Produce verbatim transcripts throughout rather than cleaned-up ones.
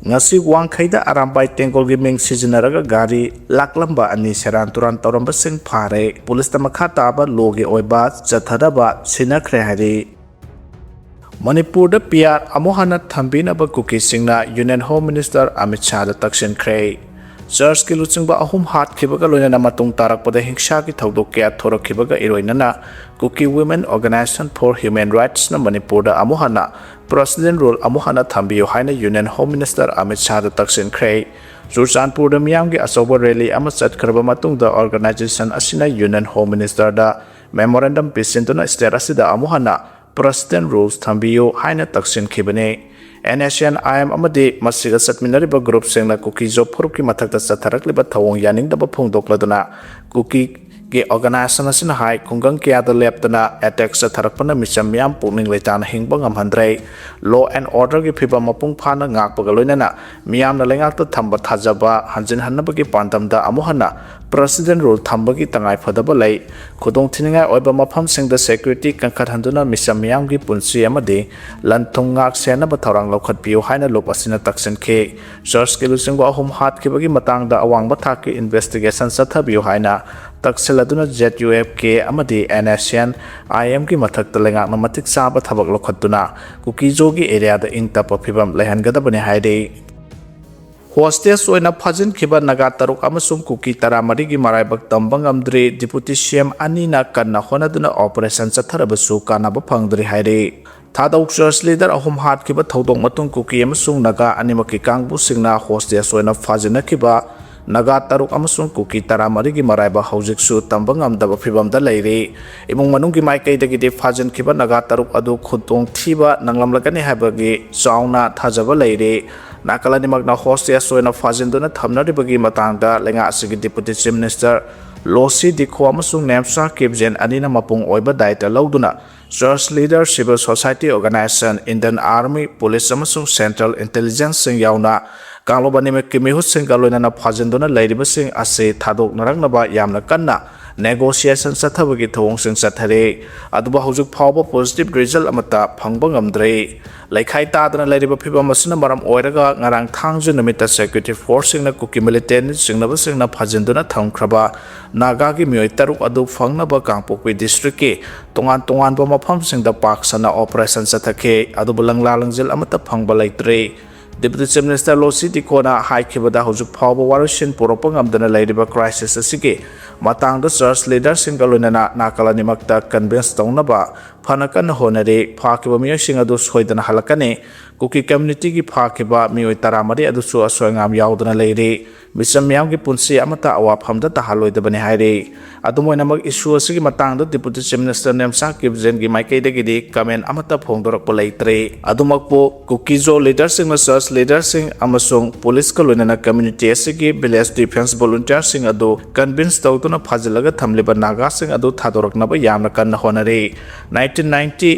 ꯉꯁꯤ ꯋꯥꯡꯈꯩꯗ ꯑꯔꯥꯝꯕꯥꯏ ꯇꯦꯡꯒꯣꯜꯒꯤ ꯃꯤꯡ ꯁꯤꯖꯤꯟꯅꯔꯒ ꯒꯥꯔꯤ ꯂꯥꯛꯂꯝꯕ ꯑꯅꯤ ꯁꯦꯔꯥꯟ ꯇꯨꯔꯥꯟ ꯇꯧꯔꯝꯕꯁꯤꯡ ꯐꯥꯔꯦ꯫ ꯄꯨꯂꯤꯁꯇ ꯃꯈꯥ ꯇꯥꯕ ꯂꯣꯒꯤ ꯑꯣꯏꯕ ꯆꯠꯊꯅꯕ ꯁꯤꯟꯅꯈ꯭ꯔꯦ ꯍꯥꯏꯔꯤ꯫ ꯃꯅꯤꯄꯨꯔꯗ ꯄꯤ ꯑꯥꯔ ꯑꯃꯨꯛ ꯍꯟꯅ ꯊꯝꯕꯤꯅꯕ ꯀꯨꯀꯤꯁꯤꯡꯅ ꯌꯨꯅꯤꯌꯟ ꯍꯣꯝ ꯃꯤꯅꯤꯁꯇꯔ ꯑꯃꯤꯠ ꯁꯥꯍꯗ ꯇꯛꯁꯤꯟꯈ꯭ꯔꯦ꯫ ꯆꯔꯆꯀꯤ ꯂꯨꯆꯤꯡꯕ ꯑꯍꯨꯝ ꯍꯥꯠꯈꯤꯕꯒ ꯂꯣꯏꯅꯅ ꯃꯇꯨꯡ ꯇꯥꯔꯛꯄꯗ ꯍꯤꯡꯁꯥꯒꯤ ꯊꯧꯗꯣꯛ ꯀꯌꯥ ꯊꯣꯔꯛꯈꯤꯕꯒ ꯏꯔꯣꯏꯅꯅ Kuki Women Organization for Human Rightsꯅ ꯃꯅꯤꯄꯨꯔꯗ ꯑꯃꯨꯛ ꯍꯟꯅ President Rule ꯑꯃꯨꯛ ꯍꯟꯅ ꯊꯝꯕꯤꯌꯨ ꯍꯥꯏꯅ ꯌꯨꯅꯤꯌꯟ ꯍꯣꯝ ꯃꯤꯅꯤꯁꯇꯔ ꯑꯃꯤꯠ ꯁꯥꯍꯗ ꯇꯛꯁꯤꯟꯈ꯭ꯔꯦ꯫ ꯆꯨꯔꯆꯥꯟꯄꯨꯔꯗ ꯃꯤꯌꯥꯝꯒꯤ ꯑꯆꯧꯕ ꯔꯦꯂꯤ ꯑꯃ ꯆꯠꯈ꯭ꯔꯕ ꯃꯇꯨꯡꯗ ꯑꯣꯔꯒꯅꯥꯏꯖꯦꯁꯟ ꯑꯁꯤꯅ ꯌꯨꯅꯤꯌꯟ ꯍꯣꯝ ꯃꯤꯅꯤꯁꯇꯔꯗ ꯃꯦꯃꯣꯔꯦꯟꯗꯝ ꯄꯤꯁꯤꯟꯗꯨꯅ ꯁ꯭ꯇꯦꯠ ꯑꯁꯤꯗ ꯑꯃꯨꯛ ꯍꯟꯅ President Rules ꯊꯝꯕꯤꯌꯨ ꯍꯥꯏꯅ ꯇꯛꯁꯤꯟꯈꯤꯕꯅꯤ꯫ N S N I M ꯑꯃꯗꯤ ꯃꯁꯤꯒ ꯆꯠꯃꯤꯟꯅꯔꯤꯕ ꯒ꯭ꯔꯨꯞꯁꯤꯡꯅ ꯀꯨꯀꯤꯖꯣ ꯐꯨꯔꯨꯞꯀꯤ ꯃꯊꯛꯇ ꯆꯠꯊꯔꯛꯂꯤꯕ ꯊꯧꯑꯣꯡ ꯌꯥꯅꯤꯡꯗꯕ ꯐꯣꯡꯗꯣꯛꯂꯗꯨꯅ ꯀꯨꯀꯤꯒꯤ ꯑꯣꯔꯒꯅꯥꯏꯖꯦꯁꯟ ꯑꯁꯤꯅ ꯍꯥꯏ, ꯈꯨꯡꯒꯪ ꯀꯌꯥꯗ ꯂꯦꯞꯇꯅ ꯑꯦꯇꯦꯛ ꯆꯠꯊꯔꯛꯄꯅ ꯃꯤꯆꯝ ꯃꯤꯌꯥꯝ ꯄꯨꯛꯅꯤꯡ ꯂꯩꯇꯥꯅ ꯍꯤꯡꯕ ꯉꯝꯍꯟꯗ꯭ꯔꯦ꯫ Law and orderꯒꯤ ꯐꯤꯕꯝ ꯃꯄꯨꯡ ꯐꯥꯅ ꯉꯥꯛꯄꯒ ꯂꯣꯏꯅꯅ ꯃꯤꯌꯥꯝꯅ ꯂꯩꯉꯥꯛꯇ ꯊꯝꯕ ꯊꯥꯖꯕ ꯍꯟꯖꯤꯟꯍꯟꯅꯕꯒꯤ ꯄꯥꯟꯗꯝꯗ ꯑꯃꯨꯛ ꯍꯟꯅ President Rule ꯊꯝꯕꯒꯤ ꯇꯉꯥꯏꯐꯗꯕ ꯂꯩ꯫ ꯈꯨꯗꯣꯡꯊꯤꯅꯤꯡꯉꯥꯏ ꯑꯣꯏꯕ ꯃꯐꯝꯁꯤꯡꯗ ꯁꯦꯀ꯭ꯌꯨꯔꯤꯇꯤ ꯀꯟꯈꯠꯍꯟꯗꯨꯅ ꯃꯤꯆꯝ ꯃꯤꯌꯥꯝꯒꯤ ꯄꯨꯟꯁꯤ ꯑꯃꯗꯤ ꯂꯟ ꯊꯨꯝ ꯉꯥꯛ ꯁꯦꯟꯅꯕ ꯊꯧꯔꯥꯡ ꯂꯧꯈꯠꯄꯤꯌꯨ ꯍꯥꯏꯅ ꯂꯨꯞ ꯑꯁꯤꯅ ꯇꯛꯁꯤꯟꯈꯤ꯫ ꯆꯔꯆꯀꯤ ꯂꯨꯆꯤꯡꯕ ꯑꯍꯨꯝ ꯍꯥꯠꯈꯤꯕꯒꯤ ꯃꯇꯥꯡꯗ ꯑꯋꯥꯡꯕ ꯊꯥꯛꯀꯤ ꯏꯟꯚꯦꯁꯇꯤꯒꯦꯁꯟ ꯆꯠꯊꯕꯤꯌꯨ ꯍꯥꯏꯅ ꯇꯛꯁꯤꯜꯂꯗꯨꯅ ꯖꯦꯠ ꯌꯨ ꯑꯦꯐ ꯀꯦ ꯑꯃꯗꯤ ꯑꯦꯟ ꯑꯦꯁ ꯑꯦꯟ ꯑꯥꯏ ꯑꯦꯝꯒꯤ ꯃꯊꯛꯇ ꯂꯩꯉꯥꯛꯅ ꯃꯇꯤꯛ ꯆꯥꯕ ꯊꯕꯛ ꯂꯧꯈꯠꯇꯨꯅ ꯀꯨꯀꯤꯖꯣꯒꯤ ꯑꯦꯔꯤꯌꯥꯗ ꯏꯪ ꯇꯞꯄ ꯐꯤꯕꯝ ꯂꯩꯍꯟꯒꯗꯕꯅꯤ ꯍꯥꯏꯔꯤ꯫ ꯍꯣꯁꯇꯦꯖ ꯑꯣꯏꯅ ꯐꯥꯖꯤꯟꯈꯤꯕ ꯅꯥꯒꯥ ꯇꯔꯨꯛ ꯑꯃꯁꯨꯡ ꯀꯨꯀꯤ ꯇꯔꯥꯃꯔꯤꯒꯤ ꯃꯔꯥꯏꯕꯛ ꯇꯝꯕ ꯉꯝꯗ꯭ꯔꯤ꯫ ꯗꯤꯄꯨꯇꯤ ꯁꯤ ꯑꯦꯝ ꯑꯅꯤꯅ ꯀꯟꯅ ꯍꯣꯠꯅꯗꯨꯅ ꯑꯣꯄꯔꯦꯁꯟ ꯆꯠꯊꯔꯕꯁꯨ ꯀꯥꯟꯅꯕ ꯐꯪꯗ꯭ꯔꯤ ꯍꯥꯏꯔꯤ꯫ ꯊꯥꯗꯧ ꯆꯔꯆ ꯂꯤꯗꯔ ꯑꯍꯨꯝ ꯍꯥꯠꯈꯤꯕ ꯊꯧꯗꯣꯛ ꯃꯇꯨꯡ ꯀꯨꯀꯤ ꯑꯃꯁꯨꯡ ꯅꯥꯒꯥ ꯑꯅꯤꯃꯛꯀꯤ ꯀꯥꯡꯕꯨꯁꯤꯡꯅ ꯍꯣꯁꯇꯦꯖ ꯑꯣꯏꯅ ꯐꯥꯖꯤꯟꯅꯈꯤꯕ ꯅꯥꯒꯥ ꯇꯔꯨꯛ ꯑꯃꯁꯨꯡ ꯀꯨꯀꯤ ꯇꯔꯥꯃꯔꯤꯒꯤ ꯃꯔꯥꯏꯕꯛ ꯍꯧꯖꯤꯛꯁꯨ ꯇꯝꯕ ꯉꯝꯗꯕ ꯐꯤꯕꯝꯗ ꯂꯩꯔꯤ꯫ ꯏꯃꯨꯡ ꯃꯅꯨꯡꯒꯤ ꯃꯥꯏꯀꯩꯗꯒꯤꯗꯤ ꯐꯥꯖꯤꯟꯈꯤꯕ ꯅꯥꯒꯥ ꯇꯔꯨꯛ ꯑꯗꯨ ꯈꯨꯗꯣꯡꯊꯤꯕ ꯅꯪꯂꯝꯂꯒꯅꯤ ꯍꯥꯏꯕꯒꯤ ꯆꯥꯎꯅ ꯊꯥꯖꯕ ꯂꯩꯔꯤ꯫ ꯅꯥꯀꯜ ꯑꯅꯤꯃꯛꯅ ꯍꯣꯁꯇꯦꯖ ꯑꯣꯏꯅ ꯐꯥꯖꯤꯟꯗꯨꯅ ꯊꯝꯅꯔꯤꯕꯒꯤ ꯃꯇꯥꯡꯗ ꯂꯩꯉꯥꯛ ꯑꯁꯤꯒꯤ deputy chief minister Losii Dikho ꯑꯃꯁꯨꯡ ꯅꯦꯝꯁꯥ ꯀꯤꯞꯖꯦꯟ ꯑꯅꯤꯅ ꯃꯄꯨꯡ ꯑꯣꯏꯕ ꯗꯥꯌꯤꯠꯇ ꯂꯧꯗꯨꯅ church leader, civil society organization, Indian army, police ꯑꯃꯁꯨꯡ ꯁꯦꯟꯇ꯭ꯔꯦꯜ ꯏꯟꯇꯦꯂꯤꯖꯦꯟꯁꯁꯤꯡ ꯌꯥꯎꯅ ꯀꯥꯡꯂꯨꯞ ꯑꯅꯤꯃꯛꯀꯤ ꯃꯤꯍꯨꯠꯁꯤꯡꯒ ꯂꯣꯏꯅꯅ ꯐꯥꯖꯤꯟꯗꯨꯅ ꯂꯩꯔꯤꯕꯁꯤꯡ ꯑꯁꯤ ꯊꯥꯗꯣꯛꯅꯔꯛꯅꯕ ꯌꯥꯝꯅ ꯀꯟꯅ negotiation ꯆꯠꯊꯕꯒꯤ ꯊꯧꯑꯣꯡꯁꯤꯡ ꯆꯠꯊꯔꯤ꯫ ꯑꯗꯨꯕꯨ ꯍꯧꯖꯤꯛ ꯐꯥꯎꯕ positive result ꯑꯃꯠꯇ ꯐꯪꯕ ꯉꯝꯗ꯭ꯔꯤ꯫ ꯂꯩꯈꯥꯏ ꯇꯥꯗꯅ ꯂꯩꯔꯤꯕ ꯐꯤꯕꯝ ꯑꯁꯤꯅ ꯃꯔꯝ ꯑꯣꯏꯔꯒ ꯉꯔꯥꯡ ꯊꯥꯡꯖ ꯅꯨꯃꯤꯠꯇ security forceꯁꯤꯡꯅ ꯀꯨꯀꯤ militant ꯆꯤꯡꯅꯕꯁꯤꯡꯅ ꯐꯥꯖꯤꯟꯗꯨꯅ ꯊꯝꯈ꯭ꯔꯕ ꯅꯥꯒꯥꯒꯤ ꯃꯤꯑꯣꯏ ꯇꯔꯨꯛ ꯑꯗꯨ ꯐꯪꯅꯕ ꯀꯥꯡꯄꯣꯛꯄꯤ districtꯀꯤ ꯇꯣꯉꯥꯟ ꯇꯣꯉꯥꯟꯕ ꯃꯐꯝꯁꯤꯡꯗ ꯄꯥꯛ ꯁꯟꯅ operation ꯆꯠꯊꯈꯤ꯫ ꯑꯗꯨꯕꯨ ꯂꯪꯂꯥ ꯂꯪꯖꯤꯜ ꯑꯃꯠꯇ ꯐꯪꯕ ꯂꯩꯇ꯭ꯔꯤ꯫ Deputy Chief Minister ꯂꯣꯁꯤ ꯗꯤꯀꯣꯅ ꯍꯥꯏꯈꯤꯕꯗ, ꯍꯧꯖꯤꯛ ꯐꯥꯎꯕ ꯋꯥꯔꯣꯏꯁꯤꯟ ꯄꯨꯔꯛꯄ ꯉꯝꯗꯅ ꯂꯩꯔꯤꯕ crisis ꯑꯁꯤꯒꯤ ꯃꯇꯥꯡꯗ church leaderꯁꯤꯡꯒ ꯂꯣꯏꯅꯅ ꯅꯥꯀꯜ ꯑꯅꯤꯃꯛꯇ convince ꯇꯧꯅꯕ ꯐꯅ ꯀꯟꯅ ꯍꯣꯠꯅꯔꯤ꯫ ꯐꯥꯈꯤꯕ ꯃꯤꯑꯣꯏꯁꯤꯡ ꯑꯗꯨ ꯁꯣꯏꯗꯅ ꯍꯜꯂꯛꯀꯅꯤ꯫ ꯀꯨꯀꯤ communityꯒꯤ ꯐꯥꯈꯤꯕ ꯃꯤꯑꯣꯏ ꯇꯔꯥꯃꯔꯤ ꯑꯗꯨꯁꯨ ꯑꯁꯣꯏ ꯑꯉꯥꯝ ꯌꯥꯎꯗꯅ ꯂꯩꯔꯤ꯫ ꯃꯤꯆꯝ ꯃꯤꯌꯥꯝꯒꯤ ꯄꯨꯟꯁꯤ ꯑꯃꯠꯇ ꯑꯋꯥꯐꯝꯗ ꯇꯥꯍꯜꯂꯣꯏꯗꯕꯅꯤ ꯍꯥꯏꯔꯤ꯫ ꯑꯗꯨꯝ ꯑꯣꯏꯅꯃꯛ, issue ꯑꯁꯤꯒꯤ ꯃꯇꯥꯡꯗ Deputy Chief Minister Nemcha ꯀꯤꯞꯖꯦꯟꯒꯤ ꯃꯥꯏꯀꯩꯗꯒꯤꯗꯤ comment ꯑꯃꯠꯇ ꯐꯣꯡꯗꯣꯔꯛꯄ ꯂꯩꯇ꯭ꯔꯤ꯫ ꯑꯗꯨꯃꯛꯄꯨ, ꯀꯨꯀꯤꯖꯣ leaderꯁꯤꯡꯅ church leaderꯁꯤꯡ ꯑꯃꯁꯨꯡ policeꯀ ꯂꯣꯏꯅꯅ community ꯑꯁꯤꯒꯤ village defence volunteerꯁꯤꯡ ꯑꯗꯨ convince ꯇꯧꯗꯨꯅ ꯐꯥꯖꯤꯜꯂꯒ ꯊꯝꯂꯤꯕ ꯅꯥꯒꯥꯁꯤꯡ ꯑꯗꯨ ꯊꯥꯗꯣꯔꯛꯅꯕ ꯌꯥꯝꯅ ꯀꯟꯅ ꯍꯣꯠꯅꯔꯤ꯫ Nineteen ninety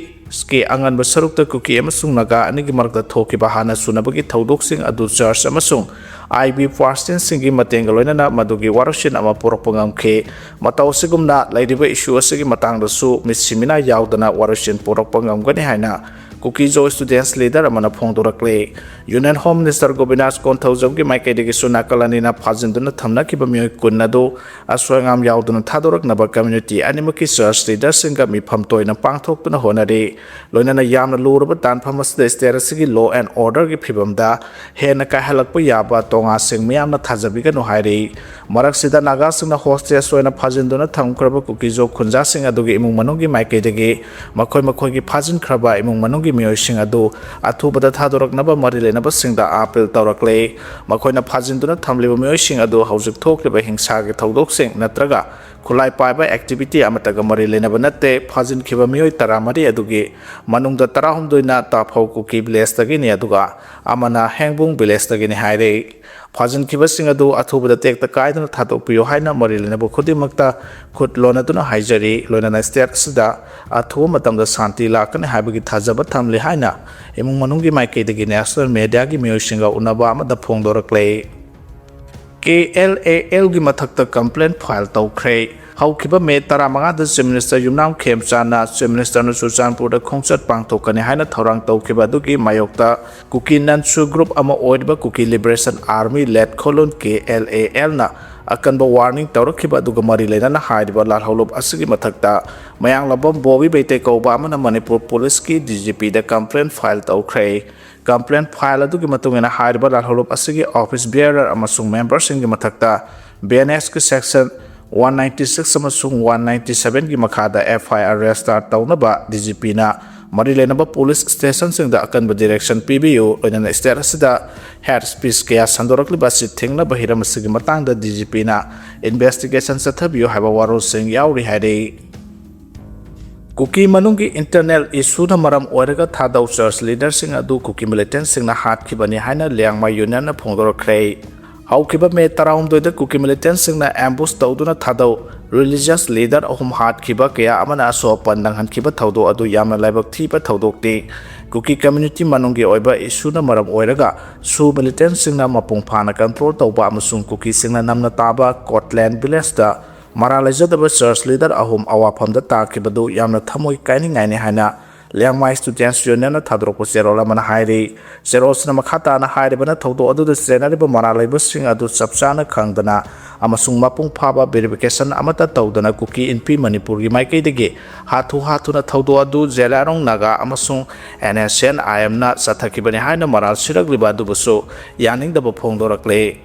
ꯀꯤ ꯑꯉꯟꯕ ꯁꯔꯨꯛꯇ ꯀꯨꯀꯤ ꯑꯃꯁꯨꯡ ꯅꯥꯒꯥ ꯑꯅꯤꯒꯤ ꯃꯔꯛꯇ ꯊꯣꯛꯈꯤꯕ ꯍꯥꯟꯅ ꯁꯨꯅꯕꯒꯤ ꯊꯧꯗꯣꯛꯁꯤꯡ ꯑꯗꯨ church ꯑꯃꯁꯨꯡ ꯑꯥꯏ ꯕꯤ ꯄꯥꯔꯁꯟꯁꯤꯡꯒꯤ ꯃꯇꯦꯡꯒ ꯂꯣꯏꯅꯅ ꯃꯗꯨꯒꯤ ꯋꯥꯔꯣꯏꯁꯤꯟ ꯑꯃ ꯄꯨꯔꯛꯄ ꯉꯝꯈꯤ꯫ ꯃꯇꯧ ꯑꯁꯤꯒꯨꯝꯅ ꯂꯩꯔꯤꯕ issue ꯑꯁꯤꯒꯤ ꯃꯇꯥꯡꯗꯁꯨ ꯃꯤꯠꯁꯤ ꯃꯤꯅꯥꯏ ꯌꯥꯎꯗꯅ ꯋꯥꯔꯣꯏꯁꯤꯟ ꯄꯨꯔꯛꯄ ꯉꯝꯒꯅꯤ ꯍꯥꯏꯅ ꯀꯨꯀꯤꯖꯣ students leader ꯑꯃꯅ ꯐꯣꯡꯗꯣꯔꯛꯂꯤ꯫ Union Home Minister ꯒꯣꯕꯤꯟꯗꯥꯁ ꯀꯣꯟꯊꯧꯖꯝꯒꯤ ꯃꯥꯏꯀꯩꯗꯒꯤꯁꯨ ꯅꯥꯀꯜ ꯑꯅꯤꯅ ꯐꯥꯖꯤꯟꯗꯨꯅ ꯊꯝꯅꯈꯤꯕ ꯃꯤꯑꯣꯏ ꯀꯨꯟ ꯑꯗꯨ ꯑꯁꯣꯏ ꯑꯉꯥꯝ ꯌꯥꯎꯗꯅ ꯊꯥꯗꯣꯔꯛꯅꯕ community ꯑꯅꯤꯃꯛꯀꯤ church leaderꯁꯤꯡꯒ ꯃꯤꯐꯝ ꯇꯣꯏꯅ ꯄꯥꯡꯊꯣꯛꯇꯨꯅ ꯍꯣꯠꯅꯔꯤ꯫ ꯂꯣꯏꯅꯅ ꯌꯥꯝꯅ ꯂꯨꯔꯕ ꯇꯥꯟꯐꯝ ꯑꯁꯤꯗ state ꯑꯁꯤꯒꯤ law and orderꯒꯤ ꯐꯤꯕꯝꯗ ꯍꯦꯟꯅ ꯀꯥꯏꯍꯜꯂꯛꯄ ꯌꯥꯕ ꯇꯣꯉꯥꯁꯤꯡ ꯃꯤꯌꯥꯝꯅ ꯊꯥꯖꯕꯤꯒꯅꯨ ꯍꯥꯏꯔꯤ꯫ ꯃꯔꯛꯁꯤꯗ ꯅꯥꯒꯥꯁꯤꯡꯅ hostage ꯑꯣꯏꯅ ꯐꯥꯖꯤꯟꯗꯨꯅ ꯊꯝꯈ꯭ꯔꯕ ꯀꯨꯀꯤꯖꯣ ꯈꯨꯟꯖꯥꯁꯤꯡ ꯑꯗꯨꯒꯤ ꯏꯃꯨꯡ ꯃꯅꯨꯡꯒꯤ ꯃꯥꯏꯀꯩꯗꯒꯤ ꯃꯈꯣꯏ ꯃꯈꯣꯏꯒꯤ ꯐꯥꯖꯤꯟꯈ꯭ꯔꯕ ꯏꯃꯨꯡ ꯃꯅꯨꯡꯒꯤ ꯃꯤꯑꯣꯏꯁꯤꯡ ꯑꯗꯨ ꯑꯊꯨꯕꯗ ꯊꯥꯗꯣꯔꯛꯅꯕ ꯃꯔꯤ ꯂꯩꯅꯕꯁꯤꯡꯗ appeal ꯇꯧꯔꯛꯂꯦ꯫ ꯃꯈꯣꯏꯅ ꯐꯥꯖꯤꯟꯗꯨꯅ ꯊꯝꯂꯤꯕ ꯃꯤꯑꯣꯏꯁꯤꯡ ꯑꯗꯨ ꯍꯧꯖꯤꯛ ꯊꯣꯛꯂꯤꯕ ꯍꯤꯡꯁꯥꯒꯤ ꯊꯧꯗꯣꯛꯁꯤꯡ ꯅꯠꯇ꯭ꯔꯒ ꯈꯨꯠꯂꯥꯏ ꯄꯥꯏꯕ activity ꯑꯃꯠꯇꯒ ꯃꯔꯤ ꯂꯩꯅꯕ ꯅꯠꯇꯦ꯫ ꯐꯥꯖꯤꯟꯈꯤꯕ ꯃꯤꯑꯣꯏ ꯇꯔꯥꯃꯔꯤ ꯑꯗꯨꯒꯤ ꯃꯅꯨꯡꯗ ꯇꯔꯥꯍꯨꯝꯗꯣꯏꯅ ꯇꯥꯐꯧ ꯀꯨꯀꯤ villageꯇꯒꯤꯅꯤ, ꯑꯗꯨꯒ ꯑꯃꯅ ꯍꯦꯡꯕꯨꯡ villageꯇꯒꯤꯅꯤ ꯍꯥꯏꯔꯦ꯫ ꯐꯥꯖꯤꯟꯈꯤꯕꯁꯤꯡ ꯑꯗꯨ ꯑꯊꯨꯕꯗ ꯇꯦꯛꯇ ꯀꯥꯏꯗꯅ ꯊꯥꯗꯣꯛꯄꯤꯌꯨ ꯍꯥꯏꯅ ꯃꯔꯤ ꯂꯩꯅꯕ ꯈꯨꯗꯤꯡꯃꯛꯇ ꯈꯨꯠ ꯂꯣꯟꯅꯗꯨꯅ ꯍꯥꯏꯖꯔꯤ꯫ ꯂꯣꯏꯅꯅ state ꯑꯁꯤꯗ ꯑꯊꯨꯕ ꯃꯇꯝꯗ ꯁꯥꯟꯇꯤ ꯂꯥꯛꯀꯅꯤ ꯍꯥꯏꯕꯒꯤ ꯊꯥꯖꯕ ꯊꯝꯂꯤ ꯍꯥꯏꯅ ꯏꯃꯨꯡ ꯃꯅꯨꯡꯒꯤ ꯃꯥꯏꯀꯩꯗꯒꯤ national mediaꯒꯤ ꯃꯤꯑꯣꯏꯁꯤꯡꯒ ꯎꯅꯕ ꯑꯃꯗ ꯐꯣꯡꯗꯣꯔꯛꯂꯦ꯫ ꯀꯦ ꯑꯦꯜ ꯑꯦ ꯑꯦꯜꯒꯤ ꯃꯊꯛꯇ complaint file ꯇꯧꯈ꯭ꯔꯦ꯫ ꯍꯧꯈꯤꯕ ꯃꯦ ꯇꯔꯥꯃꯉꯥꯗ Chief Minister ꯌꯨꯝꯅꯥꯝ ꯈꯦꯝꯆꯥꯟꯅ Chief Ministerꯅ ꯆꯨꯔꯆꯥꯟꯄꯨꯔꯗ ꯈꯣꯡꯆꯠ ꯄꯥꯡꯊꯣꯛꯀꯅꯤ ꯍꯥꯏꯅ ꯊꯧꯔꯥꯡ ꯇꯧꯈꯤꯕ ꯑꯗꯨꯒꯤ ꯃꯥꯌꯣꯛꯇ ꯀꯨꯀꯤ ꯅꯟꯁꯨ group ꯑꯃ ꯑꯣꯏꯔꯤꯕ Kuki Liberation Army ꯂꯦꯠ ꯈꯣꯂꯨꯟ, K L A Lꯅ ꯑꯀꯟꯕ warning ꯇꯧꯔꯛꯈꯤꯕ ꯑꯗꯨꯒ ꯃꯔꯤ ꯂꯩꯅꯅ ꯍꯥꯏꯔꯤꯕ ꯂꯥꯜꯍꯧꯂꯨꯞ ꯑꯁꯤꯒꯤ ꯃꯊꯛꯇ ꯃꯌꯥꯡꯂꯝꯕꯝ ꯕꯣꯕꯤ ꯃꯩꯇꯩ ꯀꯧꯕ ꯑꯃꯅ ꯃꯅꯤꯄꯨꯔ ꯄꯨꯂꯤꯁꯀꯤ D G Pꯗ complaint file ꯇꯧꯈ꯭ꯔꯦ꯫ Complaint file ꯑꯗꯨꯒꯤ ꯃꯇꯨꯡ ꯏꯟꯅ ꯍꯥꯏꯔꯤꯕ ꯂꯥꯜꯍꯧꯂꯨꯞ ꯑꯁꯤꯒꯤ office bearer ꯑꯃꯁꯨꯡ memberꯁꯤꯡꯒꯤ ꯃꯊꯛꯇ B N Sꯀꯤ section one ninety six ꯑꯃꯁꯨꯡ one ninety sevenꯒꯤ ꯃꯈꯥꯗ F I R register ꯇꯧꯅꯕ D G Pꯅ ꯃꯔꯤ ꯂꯩꯅꯕ ꯄꯨꯂꯤꯁ stationꯁꯤꯡꯗ ꯑꯀꯟꯕ direction ꯄꯤꯕꯤꯌꯨ, ꯂꯣꯏꯅꯅ state ꯑꯁꯤꯗ hate speech ꯀꯌꯥ ꯁꯟꯗꯣꯔꯛꯂꯤꯕ ꯑꯁꯤ ꯊꯤꯡꯅꯕ ꯍꯤꯔꯝ ꯑꯁꯤꯒꯤ ꯃꯇꯥꯡꯗ D G Pꯅ investigation ꯆꯠꯊꯕꯤꯌꯨ ꯍꯥꯏꯕ ꯋꯥꯔꯣꯜꯁꯤꯡ ꯌꯥꯎꯔꯤ ꯍꯥꯏꯔꯤ꯫ ꯀꯨꯀꯤ ꯃꯅꯨꯡꯒꯤ internal issueꯅ ꯃꯔꯝ ꯑꯣꯏꯔꯒ ꯊꯥꯗꯧ church leaderꯁꯤꯡ ꯑꯗꯨ ꯀꯨꯀꯤ militantꯁꯤꯡꯅ ꯍꯥꯠꯈꯤꯕꯅꯤ ꯍꯥꯏꯅ ꯂꯤꯌꯥꯡꯃꯥꯏ unionꯅ ꯐꯣꯡꯗꯣꯔꯛꯈ꯭ꯔꯦ꯫ ꯍꯧꯈꯤꯕ ꯃꯦ ꯇꯔꯥꯍꯨꯝꯗꯣꯏꯗ ꯀꯨꯀꯤ militantꯁꯤꯡꯅ ambush ꯇꯧꯗꯨꯅ ꯊꯥꯗꯧ religious leader ꯑꯍꯨꯝ ꯍꯥꯠꯈꯤꯕ ꯀꯌꯥ ꯑꯃꯅ ꯑꯁꯣꯛ ꯑꯄꯟ ꯅꯪꯍꯟꯈꯤꯕ ꯊꯧꯗꯣꯛ ꯑꯗꯨ ꯌꯥꯝꯅ ꯂꯥꯏꯕꯛ ꯊꯤꯕ ꯊꯧꯗꯣꯛꯇꯤ ꯀꯨꯀꯤ community ꯃꯅꯨꯡꯒꯤ ꯑꯣꯏꯕ issueꯅ ꯃꯔꯝ ꯑꯣꯏꯔꯒ ꯁꯨ militantꯁꯤꯡꯅ ꯃꯄꯨꯡ ꯐꯥꯅ control ꯇꯧꯕ ꯑꯃꯁꯨꯡ ꯀꯨꯀꯤꯁꯤꯡꯅ ꯅꯝꯅ ꯇꯥꯕ ꯀꯣꯠꯂꯦꯟ villageꯇ ꯃꯔꯥꯜ ꯂꯩꯖꯗꯕ church leader ꯑꯍꯨꯝ ꯑꯋꯥꯐꯝꯗ ꯇꯥꯈꯤꯕꯗꯨ ꯌꯥꯝꯅ ꯊꯃꯣꯏ ꯀꯥꯏꯅꯤꯡꯉꯥꯏꯅꯤ ꯍꯥꯏꯅ ꯂꯤꯌꯥꯡꯃꯥꯏ Students Unionꯅ ꯊꯥꯗꯣꯔꯛꯄ ꯆꯦꯔꯣꯜ ꯑꯃꯅ ꯍꯥꯏꯔꯤ꯫ ꯆꯦꯔꯣꯜꯁꯤꯅ ꯃꯈꯥ ꯇꯥꯅ ꯍꯥꯏꯔꯤꯕꯅ ꯊꯧꯗꯣꯛ ꯑꯗꯨꯗ ꯆꯦꯟꯅꯔꯤꯕ ꯃꯔꯥꯜ ꯂꯩꯕꯁꯤꯡ ꯑꯗꯨ ꯆꯞ ꯆꯥꯅ ꯈꯪꯗꯅ ꯑꯃꯁꯨꯡ ꯃꯄꯨꯡ ꯐꯥꯕ verification ꯑꯃꯠꯇ ꯇꯧꯗꯅ ꯀꯨꯀꯤ ꯏꯟꯄꯤ ꯃꯅꯤꯄꯨꯔꯒꯤ ꯃꯥꯏꯀꯩꯗꯒꯤ ꯍꯥꯊꯨ ꯍꯥꯊꯨꯅ ꯊꯧꯗꯣꯛ ꯑꯗꯨ ꯖꯦꯂꯥꯔꯣꯡ ꯅꯥꯒꯥ ꯑꯃꯁꯨꯡ N S C N I Mꯅ ꯆꯠꯊꯈꯤꯕꯅꯤ ꯍꯥꯏꯅ ꯃꯔꯥꯜ ꯁꯤꯔꯛꯂꯤꯕ ꯑꯗꯨꯕꯨꯁꯨ ꯌꯥꯅꯤꯡꯗꯕ ꯐꯣꯡꯗꯣꯔꯛꯂꯦ꯫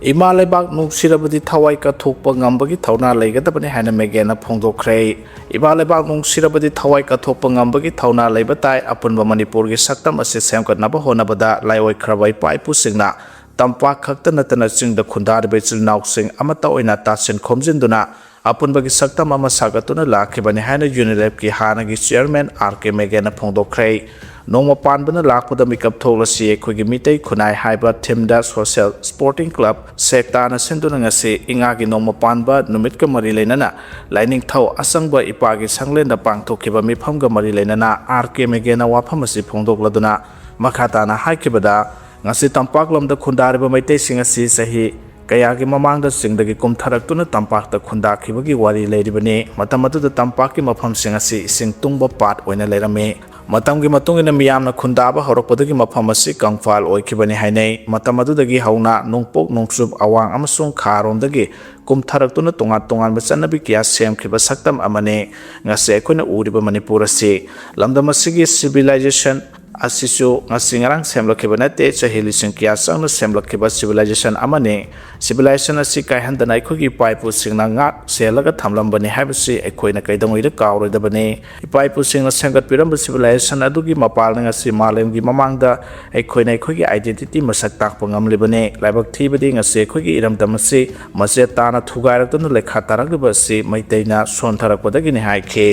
ꯏꯃꯥ ꯂꯩꯕꯥꯛ ꯅꯨꯡꯁꯤꯔꯕꯗꯤ ꯊꯋꯥꯏ ꯀꯠꯊꯣꯛꯄ ꯉꯝꯕꯒꯤ ꯊꯧꯅꯥ ꯂꯩꯒꯗꯕꯅꯤ ꯍꯥꯏꯅ ꯃꯦꯒꯦꯅ ꯐꯣꯡꯗꯣꯛꯈ꯭ꯔꯦ꯫ ꯏꯃꯥ ꯂꯩꯕꯥꯛ ꯅꯨꯡꯁꯤꯔꯕꯗꯤ ꯊꯋꯥꯏ ꯀꯠꯊꯣꯛꯄ ꯉꯝꯕꯒꯤ ꯊꯧꯅꯥ ꯂꯩꯕ ꯇꯥꯏ꯫ ꯑꯄꯨꯟꯕ ꯃꯅꯤꯄꯨꯔꯒꯤ ꯁꯛꯇꯝ ꯑꯁꯤ ꯁꯦꯝꯒꯠꯅꯕ ꯍꯣꯠꯅꯕꯗ ꯂꯥꯏꯑꯣꯏꯈ꯭ꯔꯕ ꯏꯄꯥ ꯏꯄꯨꯁꯤꯡꯅ ꯇꯝꯄꯥꯛ ꯈꯛꯇ ꯅꯠꯇꯅ ꯆꯤꯡꯗ ꯈꯨꯟꯗꯥꯔꯤꯕ ꯏꯆꯤꯜ ꯏꯅꯥꯎꯁꯤꯡ ꯑꯃꯠꯇ ꯑꯣꯏꯅ ꯇꯥꯁꯤꯟ ꯈꯣꯝꯖꯤꯟꯗꯨꯅ ꯑꯄꯨꯟꯕꯒꯤ ꯁꯛꯇꯝ ꯑꯃ ꯁꯥꯒꯠꯇꯨꯅ ꯂꯥꯛꯈꯤꯕꯅꯤ ꯍꯥꯏꯅ UNIREFꯀꯤ ꯍꯥꯟꯅꯒꯤ chairman R K ꯃꯦꯒꯦꯅ ꯐꯣꯡꯗꯣꯛꯈ꯭ꯔꯦ꯫ ꯅꯣꯡꯃ ꯄꯥꯟꯕꯅ ꯂꯥꯛꯄꯗ ꯃꯤꯀꯞ ꯊꯣꯛꯂꯁꯤ, ꯑꯩꯈꯣꯏꯒꯤ ꯃꯤꯇꯩ ꯈꯨꯟꯅꯥꯏ ꯍꯥꯏꯕ themeꯗ social sporting club ꯁꯦꯛꯇꯥꯅ ꯁꯤꯟꯗꯨꯅ ꯉꯁꯤ ꯏꯉꯥꯒꯤ ꯅꯣꯡꯃ ꯄꯥꯟꯕ ꯅꯨꯃꯤꯠꯀ ꯃꯔꯤ ꯂꯩꯅꯅ ꯂꯥꯏꯅꯤꯡꯊꯧ ꯑꯆꯪꯕ ꯏꯄꯥꯒꯤ ꯁꯪꯂꯦꯟꯗ ꯄꯥꯡꯊꯣꯛꯈꯤꯕ ꯃꯤꯐꯝꯒ ꯃꯔꯤ ꯂꯩꯅꯅ R K ꯃꯦꯒꯦꯅ ꯋꯥꯐꯝ ꯑꯁꯤ ꯐꯣꯡꯗꯣꯛꯂꯗꯨꯅ ꯃꯈꯥ ꯇꯥꯅ ꯍꯥꯏꯈꯤꯕꯗ, ꯉꯁꯤ ꯇꯝꯄꯥꯛ ꯂꯝꯗ ꯈꯨꯟꯗꯥꯔꯤꯕ ꯃꯩꯇꯩꯁꯤꯡ ꯑꯁꯤ ꯆꯍꯤ ꯀꯌꯥꯒꯤ ꯃꯃꯥꯡꯗ ꯆꯤꯡꯗꯒꯤ ꯀꯨꯝꯊꯔꯛꯇꯨꯅ ꯇꯝꯄꯥꯛꯇ ꯈꯨꯟꯗꯥꯈꯤꯕꯒꯤ ꯋꯥꯔꯤ ꯂꯩꯔꯤꯕꯅꯤ꯫ ꯃꯇꯝ ꯑꯗꯨꯗ ꯇꯝꯄꯥꯛꯀꯤ ꯃꯐꯝꯁꯤꯡ ꯑꯁꯤ ꯏꯁꯤꯡ ꯇꯨꯡꯕ ꯄꯥꯠ ꯑꯣꯏꯅ ꯂꯩꯔꯝꯃꯤ꯫ ꯃꯇꯝꯒꯤ ꯃꯇꯨꯡ ꯏꯟꯅ ꯃꯤꯌꯥꯝꯅ ꯈꯨꯟꯗꯥꯕ ꯍꯧꯔꯛꯄꯗꯒꯤ ꯃꯐꯝ ꯑꯁꯤ ꯀꯪꯐꯥꯜ ꯑꯣꯏꯈꯤꯕꯅꯤ ꯍꯥꯏꯅꯩ꯫ ꯃꯇꯝ ꯑꯗꯨꯗꯒꯤ ꯍꯧꯅ ꯅꯣꯡꯄꯣꯛ ꯅꯣꯡꯆꯨꯞ ꯑꯋꯥꯡ ꯑꯃꯁꯨꯡ ꯈꯥꯔꯣꯝꯗꯒꯤ ꯀꯨꯝꯊꯔꯛꯇꯨꯅ ꯇꯣꯉꯥꯟ ꯇꯣꯉꯥꯟꯕ ꯆꯠꯅꯕꯤ ꯀꯌꯥ ꯁꯦꯝꯈꯤꯕ ꯁꯛꯇꯝ ꯑꯃꯅꯤ꯫ ꯉꯁꯤ ꯑꯩꯈꯣꯏꯅ ꯎꯔꯤꯕ ꯃꯅꯤꯄꯨꯔ ꯑꯁꯤ ꯂꯝꯗꯝ ꯑꯁꯤꯒꯤ civilization ꯑꯁꯤꯁꯨ ꯉꯁꯤ ꯉꯔꯥꯡ ꯁꯦꯝꯂꯛꯈꯤꯕ ꯅꯠꯇꯦ, ꯆꯍꯤ ꯂꯤꯁꯤꯡ ꯀꯌꯥ ꯆꯪꯅ ꯁꯦꯝꯂꯛꯈꯤꯕ civilization ꯑꯃꯅꯤ꯫ Civilization ꯑꯁꯤ ꯀꯥꯏꯍꯟꯗꯅ ꯑꯩꯈꯣꯏꯒꯤ ꯏꯄꯥ ꯏꯄꯨꯁꯤꯡꯅ ꯉꯥꯛ ꯁꯦꯜꯂꯒ ꯊꯝꯂꯝꯕꯅꯤ ꯍꯥꯏꯕꯁꯤ ꯑꯩꯈꯣꯏꯅ ꯀꯩꯗꯧꯉꯩꯗ ꯀꯥꯎꯔꯣꯏꯗꯕꯅꯤ꯫ ꯏꯄꯥ ꯏꯄꯨꯁꯤꯡꯅ ꯁꯦꯝꯒꯠꯄꯤꯔꯝꯕ civilization ꯑꯗꯨꯒꯤ ꯃꯄꯥꯜꯅ ꯉꯁꯤ ꯃꯥꯂꯦꯝꯒꯤ ꯃꯃꯥꯡꯗ ꯑꯩꯈꯣꯏꯅ ꯑꯩꯈꯣꯏꯒꯤ identity ꯃꯁꯛ ꯇꯥꯛꯄ ꯉꯝꯂꯤꯕꯅꯤ꯫ ꯂꯥꯏꯕꯛ ꯊꯤꯕꯗꯤ ꯉꯁꯤ ꯑꯩꯈꯣꯏꯒꯤ ꯏꯔꯝꯗꯝ ꯑꯁꯤ ꯃꯆꯦꯠ ꯇꯥꯅ ꯊꯨꯒꯥꯏꯔꯛꯇꯨꯅ ꯂꯩꯈꯥ ꯇꯥꯔꯛꯂꯤꯕ ꯑꯁꯤ ꯃꯩꯇꯩꯅ ꯁꯣꯟꯊꯔꯛꯄꯗꯒꯤꯅꯤ ꯍꯥꯏꯈꯤ꯫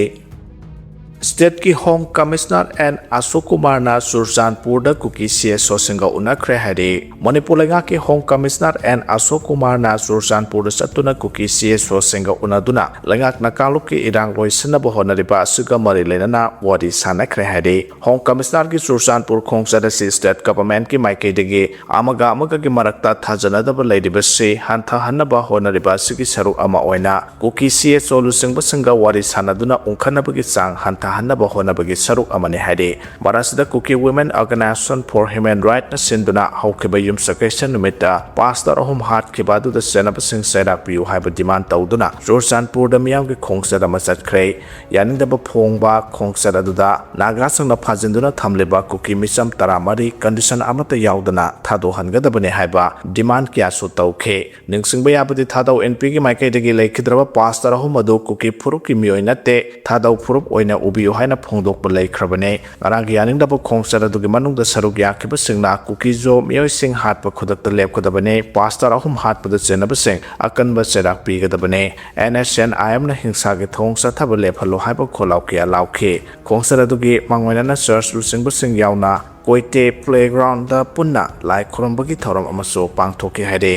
State ꯀꯤ Home Commissioner ꯑꯦꯟ ꯑꯁꯣꯛ ꯀꯨꯃꯥꯔꯅ ꯆꯨꯔꯆꯥꯟꯄꯨꯔꯗ ꯀꯨꯀꯤ CSO ꯁꯤꯡꯒ ꯎꯅꯈ꯭ꯔꯦ ꯍꯥꯏꯔꯤ꯫ ꯃꯅꯤꯄꯨꯔ ꯂꯩꯉꯥꯛꯀꯤ Home Commissioner ꯑꯦꯟ ꯑꯁꯣꯛ ꯀꯨꯃꯥꯔꯅ ꯆꯨꯔꯆꯥꯟꯄꯨꯔꯗ ꯆꯠꯇꯨꯅ ꯀꯨꯀꯤ CSO ꯁꯤꯡꯒ ꯎꯅꯗꯨꯅ ꯂꯩꯉꯥꯛꯅ ꯀꯥꯡꯂꯨꯞꯀꯤ ꯏꯔꯥꯡ ꯂꯣꯏꯁꯤꯟꯅꯕ ꯍꯣꯠꯅꯔꯤꯕ ꯑꯁꯤꯒ ꯃꯔꯤ ꯂꯩꯅꯅ ꯋꯥꯔꯤ ꯁꯥꯟꯅꯈ꯭ꯔꯦ ꯍꯥꯏꯔꯤ꯫ Home Commissioner ꯒꯤ ꯆꯨꯔꯆꯥꯟꯄꯨꯔ ꯈꯣꯡꯆꯠ ꯑꯁꯤ state government ꯀꯤ ꯃꯥꯏꯀꯩꯗꯒꯤ ꯑꯃꯒ ꯑꯃꯒꯒꯤ ꯃꯔꯛꯇ ꯊꯥꯖꯅꯗꯕ ꯂꯩꯔꯤꯕꯁꯤ ꯍꯟꯊꯍꯟꯅꯕ ꯍꯣꯠꯅꯔꯤꯕ ꯑꯁꯤꯒꯤ ꯁꯔꯨꯛ ꯑꯃ ꯑꯣꯏꯅ ꯀꯨꯀꯤ CSO ꯂꯨꯆꯤꯡꯕꯁꯤꯡꯒ ꯋꯥꯔꯤ ꯁꯥꯟꯅꯗꯨꯅ ꯎꯪꯈꯠꯅꯕꯒꯤ ꯆꯥꯡ ꯍꯟꯊꯍꯟꯅꯕ ꯍꯣꯠꯅꯕꯒꯤ ꯁꯔꯨꯛ ꯑꯃꯅꯤ ꯍꯥꯏꯔꯤ꯫ ꯃꯔꯛꯁꯤꯗ Kuki Women Organisation for Human Right ꯅ ꯁꯤꯟꯗꯨꯅ ꯍꯧꯈꯤꯕ ꯌꯨꯝꯁꯀꯩꯁ ꯅꯨꯃꯤꯠꯇ pastor ꯑꯍꯨꯝ ꯍꯥꯠꯈꯤꯕ ꯑꯗꯨꯗ ꯆꯦꯟꯅꯕꯁꯤꯡ ꯆꯩꯔꯥꯛ ꯄꯤꯌꯨ ꯍꯥꯏꯕ demand ꯇꯧꯗꯨꯅ ꯆꯨꯔꯆꯥꯟꯄꯨꯔꯗ ꯃꯤꯌꯥꯝꯒꯤ ꯈꯣꯡꯆꯠ ꯑꯃ ꯆꯠꯈ꯭ꯔꯦ꯫ ꯌꯥꯅꯤꯡꯗꯕ ꯐꯣꯡꯕ ꯈꯣꯡꯆꯠ ꯑꯗꯨꯗ ꯅꯥꯒꯥꯁꯤꯡꯅ ꯐꯥꯖꯤꯟꯗꯨꯅ ꯊꯝꯂꯤꯕ ꯀꯨꯀꯤ ꯃꯤꯆꯝ ꯇꯔꯥꯃꯔꯤ condition ꯑꯃꯠꯇ ꯌꯥꯎꯗꯅ ꯊꯥꯗꯣꯛꯍꯟꯒꯗꯕꯅꯤ ꯍꯥꯏꯕ demand ꯀꯌꯥꯁꯨ ꯇꯧꯈꯤ꯫ ꯅꯤꯡꯁꯤꯡꯕ ꯌꯥꯕꯗꯤ ꯊꯥꯗꯧ ꯑꯦꯟ ꯄꯤꯒꯤ ꯃꯥꯏꯀꯩꯗꯒꯤ ꯂꯩꯈꯤꯗ꯭ꯔꯕ pastor ꯑꯍꯨꯝ ꯑꯗꯨ ꯀꯨꯀꯤ ꯐꯨꯔꯨꯞꯀꯤ ꯃꯤꯑꯣꯏ ꯅꯠꯇꯦ, ꯊꯥꯗꯧ ꯐꯨꯔꯨꯞ ꯑꯣꯏꯅ ꯎꯕꯤꯌꯨ ꯍꯥꯏꯅ ꯐꯣꯡꯗꯣꯛꯄ ꯂꯩꯈ꯭ꯔꯕꯅꯤ꯫ ꯉꯔꯥꯡꯒꯤ ꯌꯥꯅꯤꯡꯗꯕ ꯈꯣꯡꯆꯠ ꯑꯗꯨꯒꯤ ꯃꯅꯨꯡꯗ ꯁꯔꯨꯛ ꯌꯥꯈꯤꯕꯁꯤꯡꯅ ꯀꯨꯀꯤꯖꯣ ꯃꯤꯑꯣꯏꯁꯤꯡ ꯍꯥꯠꯄ ꯈꯨꯗꯛꯇ ꯂꯦꯞꯀꯗꯕꯅꯤ, pastor ꯑꯍꯨꯝ ꯍꯥꯠꯄꯗ ꯆꯦꯟꯅꯕꯁꯤꯡ ꯑꯀꯟꯕ ꯆꯩꯔꯥꯛ ꯄꯤꯒꯗꯕꯅꯤ, ꯑꯦꯟ ꯑꯦꯁ ꯑꯦꯟ ꯑꯥꯏ ꯑꯦꯝꯅ ꯍꯤꯡꯁꯥꯒꯤ ꯊꯧꯑꯣꯡ ꯆꯠꯊꯕ ꯂꯦꯞꯍꯜꯂꯨ ꯍꯥꯏꯕ ꯈꯣꯜꯂꯥꯎ ꯀꯌꯥ ꯂꯥꯎꯈꯤ꯫ ꯈꯣꯡꯆꯠ ꯑꯗꯨꯒꯤ ꯃꯥꯡꯑꯣꯏꯅꯅ church ꯂꯨꯆꯤꯡꯕꯁꯤꯡ ꯌꯥꯎꯅ ꯀꯣꯏꯇꯦ playground ꯗ ꯄꯨꯟꯅ ꯂꯥꯏ ꯈꯨꯔꯨꯝꯕꯒꯤ ꯊꯧꯔꯝ ꯑꯃꯁꯨ ꯄꯥꯡꯊꯣꯛꯈꯤ ꯍꯥꯏꯔꯤ꯫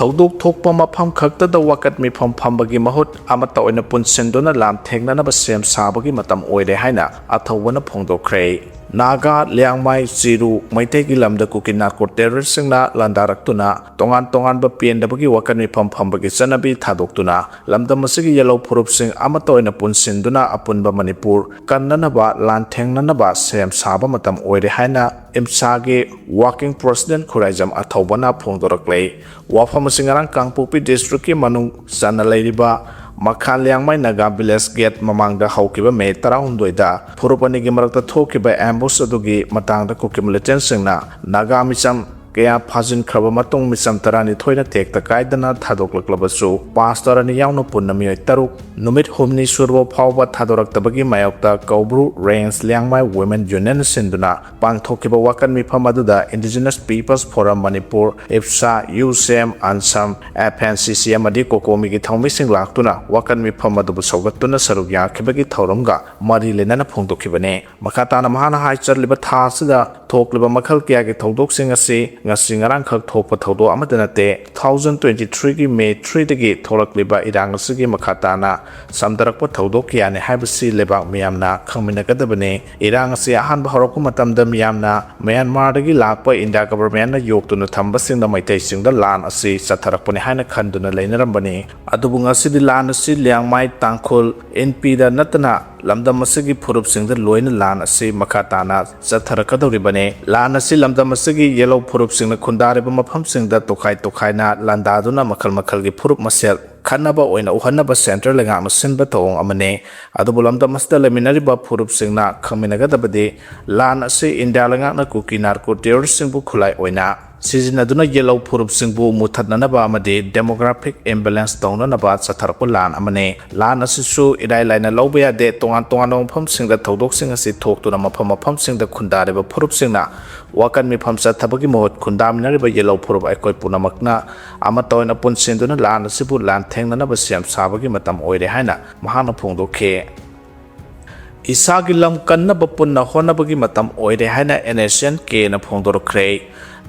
ꯊꯧꯗꯣꯛ ꯊꯣꯛꯄ ꯃꯐꯝ ꯈꯛꯇꯗ ꯋꯥꯀꯠ ꯃꯤꯐꯝ ꯐꯝꯕꯒꯤ ꯃꯍꯨꯠ ꯑꯃꯠꯇ ꯑꯣꯏꯅ ꯄꯨꯟꯁꯤꯟꯗꯨꯅ ꯂꯥꯟꯊꯦꯡꯅꯅꯕ ꯁꯦꯝ ꯁꯥꯕꯒꯤ ꯃꯇꯝ ꯑꯣꯏꯔꯦ ꯍꯥꯏꯅ ꯑꯊꯧꯕꯅ ꯐꯣꯡꯗꯣꯛꯈ꯭ꯔꯦ꯫ ꯅꯥꯒꯥ, ꯂꯤꯌꯥꯡꯃꯥꯏ, ꯆꯤꯔꯨ, ꯃꯩꯇꯩꯒꯤ ꯂꯝꯗ ꯀꯨꯀꯤ ꯅꯥꯔꯀꯣ ꯇꯦꯔꯣꯔꯤꯁꯁꯤꯡꯅ ꯂꯥꯟꯗꯥꯔꯛꯇꯨꯅ ꯇꯣꯉꯥꯟ ꯇꯣꯉꯥꯟꯕ ꯄꯦꯟꯗꯕꯒꯤ ꯋꯥꯀꯟ ꯃꯤꯐꯝ ꯐꯝꯕꯒꯤ ꯆꯠꯅꯕꯤ ꯊꯥꯗꯣꯛꯇꯨꯅ ꯂꯝꯗꯝ ꯑꯁꯤꯒꯤ ꯌꯦꯜꯍꯧ ꯐꯨꯔꯨꯞꯁꯤꯡ ꯑꯃꯠꯇ ꯑꯣꯏꯅ ꯄꯨꯟꯁꯤꯟꯗꯨꯅ ꯑꯄꯨꯟꯕ ꯃꯅꯤꯄꯨꯔ ꯀꯟꯅꯅꯕ, ꯂꯥꯟ ꯊꯦꯡꯅꯅꯕ ꯁꯦꯝ ꯁꯥꯕ ꯃꯇꯝ ꯑꯣꯏꯔꯦ ꯍꯥꯏꯅ ꯏꯝꯁꯥꯒꯤ Working President ꯈꯨꯔꯥꯏꯖꯝ ꯑꯊꯧꯕꯅ ꯐꯣꯡꯗꯣꯔꯛꯂꯦ꯫ ꯋꯥꯐꯝ ꯑꯁꯤ ꯉꯔꯥꯡ ꯀꯥꯡꯄꯣꯛꯄꯤ district ꯀꯤ ꯃꯅꯨꯡ ꯆꯟꯅ ꯂꯩꯔꯤꯕ ꯃꯈꯥ ꯂꯤꯌꯥꯡꯃꯩ ꯅꯥꯒꯥ village gate ꯃꯃꯥꯡꯗ ꯍꯧꯈꯤꯕ May ꯇꯔꯥꯍꯨꯝꯗꯣꯏꯗ ꯐꯨꯔꯨꯞ ꯑꯅꯤꯒꯤ ꯃꯔꯛꯇ ꯊꯣꯛꯈꯤꯕ ambush ꯑꯗꯨꯒꯤ ꯃꯇꯥꯡꯗ ꯀꯨꯀꯤ militant ꯁꯤꯡꯅ ꯅꯥꯒꯥ ꯃꯤꯆꯝ ꯀꯌꯥ ꯐꯥꯖꯤꯟꯈ꯭ꯔꯕ ꯃꯇꯨꯡ, ꯃꯤꯆꯝ ꯇꯔꯥꯅꯤꯊꯣꯏꯅ ꯇꯦꯛꯇ ꯀꯥꯏꯗꯅ ꯊꯥꯗꯣꯛꯂꯛꯂꯕꯁꯨ, pastor ꯑꯅꯤ ꯌꯥꯎꯅ ꯄꯨꯟꯅ ꯃꯤꯑꯣꯏ ꯇꯔꯨꯛ ꯅꯨꯃꯤꯠ ꯍꯨꯝꯅꯤ ꯁꯨꯔꯕ ꯐꯥꯎꯕ ꯊꯥꯗꯣꯔꯛꯇꯕꯒꯤ ꯃꯥꯌꯣꯛꯇ ꯀꯧꯕ꯭ꯔꯨ Range ꯂꯤꯌꯥꯡꯃꯥꯏ Women Union ꯁꯤꯟꯗꯨꯅ ꯄꯥꯡꯊꯣꯛꯈꯤꯕ ꯋꯥꯀꯟ ꯃꯤꯐꯝ ꯑꯗꯨꯗ Indigenous Peoples Forum ꯃꯅꯤꯄꯨꯔ, ꯏꯞꯁꯥ, ꯌꯨ ꯁꯤ ꯑꯦꯝ, ꯑꯟꯁꯝ, ꯑꯦꯐ ꯑꯦꯟ ꯁꯤ ꯁꯤ ꯑꯃꯗꯤ ꯀꯣꯀꯣꯃꯤꯒꯤ ꯊꯧꯃꯤꯁꯤꯡ ꯂꯥꯛꯇꯨꯅ ꯋꯥꯀꯟ ꯃꯤꯐꯝ ꯑꯗꯨꯕꯨ ꯁꯧꯒꯠꯇꯨꯅ ꯁꯔꯨꯛ ꯌꯥꯈꯤꯕꯒꯤ ꯊꯧꯔꯝꯒ ꯃꯔꯤ ꯂꯩꯅꯅ ꯐꯣꯡꯗꯣꯛꯈꯤꯕꯅꯤ꯫ ꯃꯈꯥ ꯇꯥꯅ ꯃꯍꯥꯛꯅ ꯍꯥꯏꯖꯔꯤꯕ ꯊꯥ ꯑꯁꯤꯗ ꯊꯣꯛꯂꯤꯕ ꯃꯈꯜ ꯀꯌꯥꯒꯤ ꯊꯧꯗꯣꯛꯁꯤꯡ ꯑꯁꯤ ꯉꯁꯤ ꯉꯔꯥꯡꯈꯛ ꯊꯣꯛꯄ ꯊꯧꯗꯣꯛ ꯑꯃꯠꯇ ꯅꯠꯇꯦ꯫ Two thousand twenty three ꯒꯤ May three ꯗꯒꯤ ꯊꯣꯛꯂꯛꯂꯤꯕ ꯏꯔꯥꯡ ꯑꯁꯤꯒꯤ ꯃꯈꯥ ꯇꯥꯅ ꯁꯝꯗꯔꯛꯄ ꯊꯧꯗꯣꯛ ꯀꯌꯥꯅꯤ ꯍꯥꯏꯕꯁꯤ ꯂꯩꯕꯥꯛ ꯃꯤꯌꯥꯝꯅ ꯈꯪꯃꯤꯟꯅꯒꯗꯕꯅꯤ꯫ ꯏꯔꯥꯡ ꯑꯁꯤ ꯑꯍꯥꯟꯕ ꯍꯧꯔꯛꯄ ꯃꯇꯝꯗ ꯃꯤꯌꯥꯝꯅ ꯃ꯭ꯌꯥꯟꯃꯥꯔꯗꯒꯤ ꯂꯥꯛꯄ ꯏꯟꯗꯤꯌꯥ government ꯅ ꯌꯣꯛꯇꯨꯅ ꯊꯝꯕꯁꯤꯡꯗ ꯃꯩꯇꯩꯁꯤꯡꯗ ꯂꯥꯟ ꯑꯁꯤ ꯆꯠꯊꯔꯛꯄꯅꯤ ꯍꯥꯏꯅ ꯈꯟꯗꯨꯅ ꯂꯩꯅꯔꯝꯕꯅꯤ꯫ ꯑꯗꯨꯕꯨ ꯉꯁꯤꯗꯤ ꯂꯥꯟ ꯑꯁꯤ ꯂꯤꯌꯥꯡꯃꯥꯏ, ꯇꯥꯡꯈꯨꯜ, ꯏꯟꯄꯤꯗ ꯅꯠꯇꯅ ꯂꯝꯗꯝ ꯑꯁꯤꯒꯤ ꯐꯨꯔꯨꯞꯁꯤꯡꯗ ꯂꯣꯏꯅ ꯂꯥꯟ ꯑꯁꯤ ꯃꯈꯥ ꯇꯥꯅ ꯆꯠꯊꯔꯛꯀꯗꯧꯔꯤꯕꯅꯤ꯫ ꯂꯥꯟ ꯑꯁꯤ ꯂꯝꯗꯝ ꯑꯁꯤꯒꯤ ꯌꯦꯜꯍꯧ ꯐꯨꯔꯨꯞꯁꯤꯡꯅ ꯈꯨꯟꯗꯥꯔꯤꯕ ꯃꯐꯝꯁꯤꯡꯗ ꯇꯣꯈꯥꯏ ꯇꯣꯈꯥꯏꯅ ꯂꯥꯟꯗꯥꯗꯨꯅ ꯃꯈꯜ ꯃꯈꯜꯒꯤ ꯐꯨꯔꯨꯞ ꯃꯁꯦꯜ ꯈꯠꯅꯕ ꯑꯣꯏꯅ ꯎꯍꯟꯅꯕ centre ꯂꯩꯉꯥꯛꯅ ꯁꯤꯟꯕ ꯊꯧꯑꯣꯡ ꯑꯃꯅꯤ꯫ ꯑꯗꯨꯕꯨ ꯂꯝꯗꯝ ꯑꯁꯤꯗ ꯂꯩꯃꯤꯟꯅꯔꯤꯕ ꯐꯨꯔꯨꯞꯁꯤꯡꯅ ꯈꯪꯃꯤꯟꯅꯒꯗꯕꯗꯤ, ꯂꯥꯟ ꯑꯁꯤ ꯏꯟꯗꯤꯌꯥ ꯂꯩꯉꯥꯛꯅ ꯀꯨꯀꯤ ꯅꯥꯔꯀꯣ ꯇꯦꯔꯣꯔꯤꯁꯁꯤꯡꯕꯨ ꯈꯨꯠꯂꯥꯏ ꯑꯣꯏꯅ ꯁꯤꯖꯤꯟꯅꯗꯨꯅ ꯌꯦꯜꯍꯧ ꯐꯨꯔꯨꯞꯁꯤꯡꯕꯨ ꯃꯨꯊꯠꯅꯅꯕ ꯑꯃꯗꯤ demographic imbalance ꯇꯧꯅꯅꯕ ꯆꯠꯊꯔꯛꯄ ꯂꯥꯟ ꯑꯃꯅꯤ꯫ ꯂꯥꯟ ꯑꯁꯤꯁꯨ ꯏꯔꯥꯏ ꯂꯥꯏꯅ ꯂꯧꯕ ꯌꯥꯗꯦ꯫ ꯇꯣꯉꯥꯟ ꯇꯣꯉꯥꯟꯕ ꯃꯐꯝꯁꯤꯡꯗ ꯊꯧꯗꯣꯛꯁꯤꯡ ꯑꯁꯤ ꯊꯣꯛꯇꯨꯅ ꯃꯐꯝ ꯃꯐꯝꯁꯤꯡꯗ ꯈꯨꯟꯗꯥꯔꯤꯕ ꯐꯨꯔꯨꯞꯁꯤꯡꯅ ꯋꯥꯀꯟ ꯃꯤꯐꯝ ꯆꯠꯊꯕꯒꯤ ꯃꯍꯨꯠ, ꯈꯨꯟꯗꯥꯃꯤꯟꯅꯔꯤꯕ ꯌꯦꯜꯍꯧ ꯐꯨꯔꯨꯞ ꯑꯩꯈꯣꯏ ꯄꯨꯝꯅꯃꯛꯅ ꯑꯃꯠꯇ ꯑꯣꯏꯅ ꯄꯨꯟꯁꯤꯟꯗꯨꯅ ꯂꯥꯟ ꯑꯁꯤꯕꯨ ꯂꯥꯟ ꯊꯦꯡꯅꯅꯕ ꯁꯦꯝ ꯁꯥꯕꯒꯤ ꯃꯇꯝ ꯑꯣꯏꯔꯦ ꯍꯥꯏꯅ ꯃꯍꯥꯛꯅ ꯐꯣꯡꯗꯣꯛꯈꯤ꯫ ꯏꯁꯥꯒꯤ ꯂꯝ ꯀꯟꯅꯕ ꯄꯨꯟꯅ ꯍꯣꯠꯅꯕꯒꯤ ꯃꯇꯝ ꯑꯣꯏꯔꯦ ꯍꯥꯏꯅ NSCN K ꯅ ꯐꯣꯡꯗꯣꯔꯛꯈ꯭ꯔꯦ꯫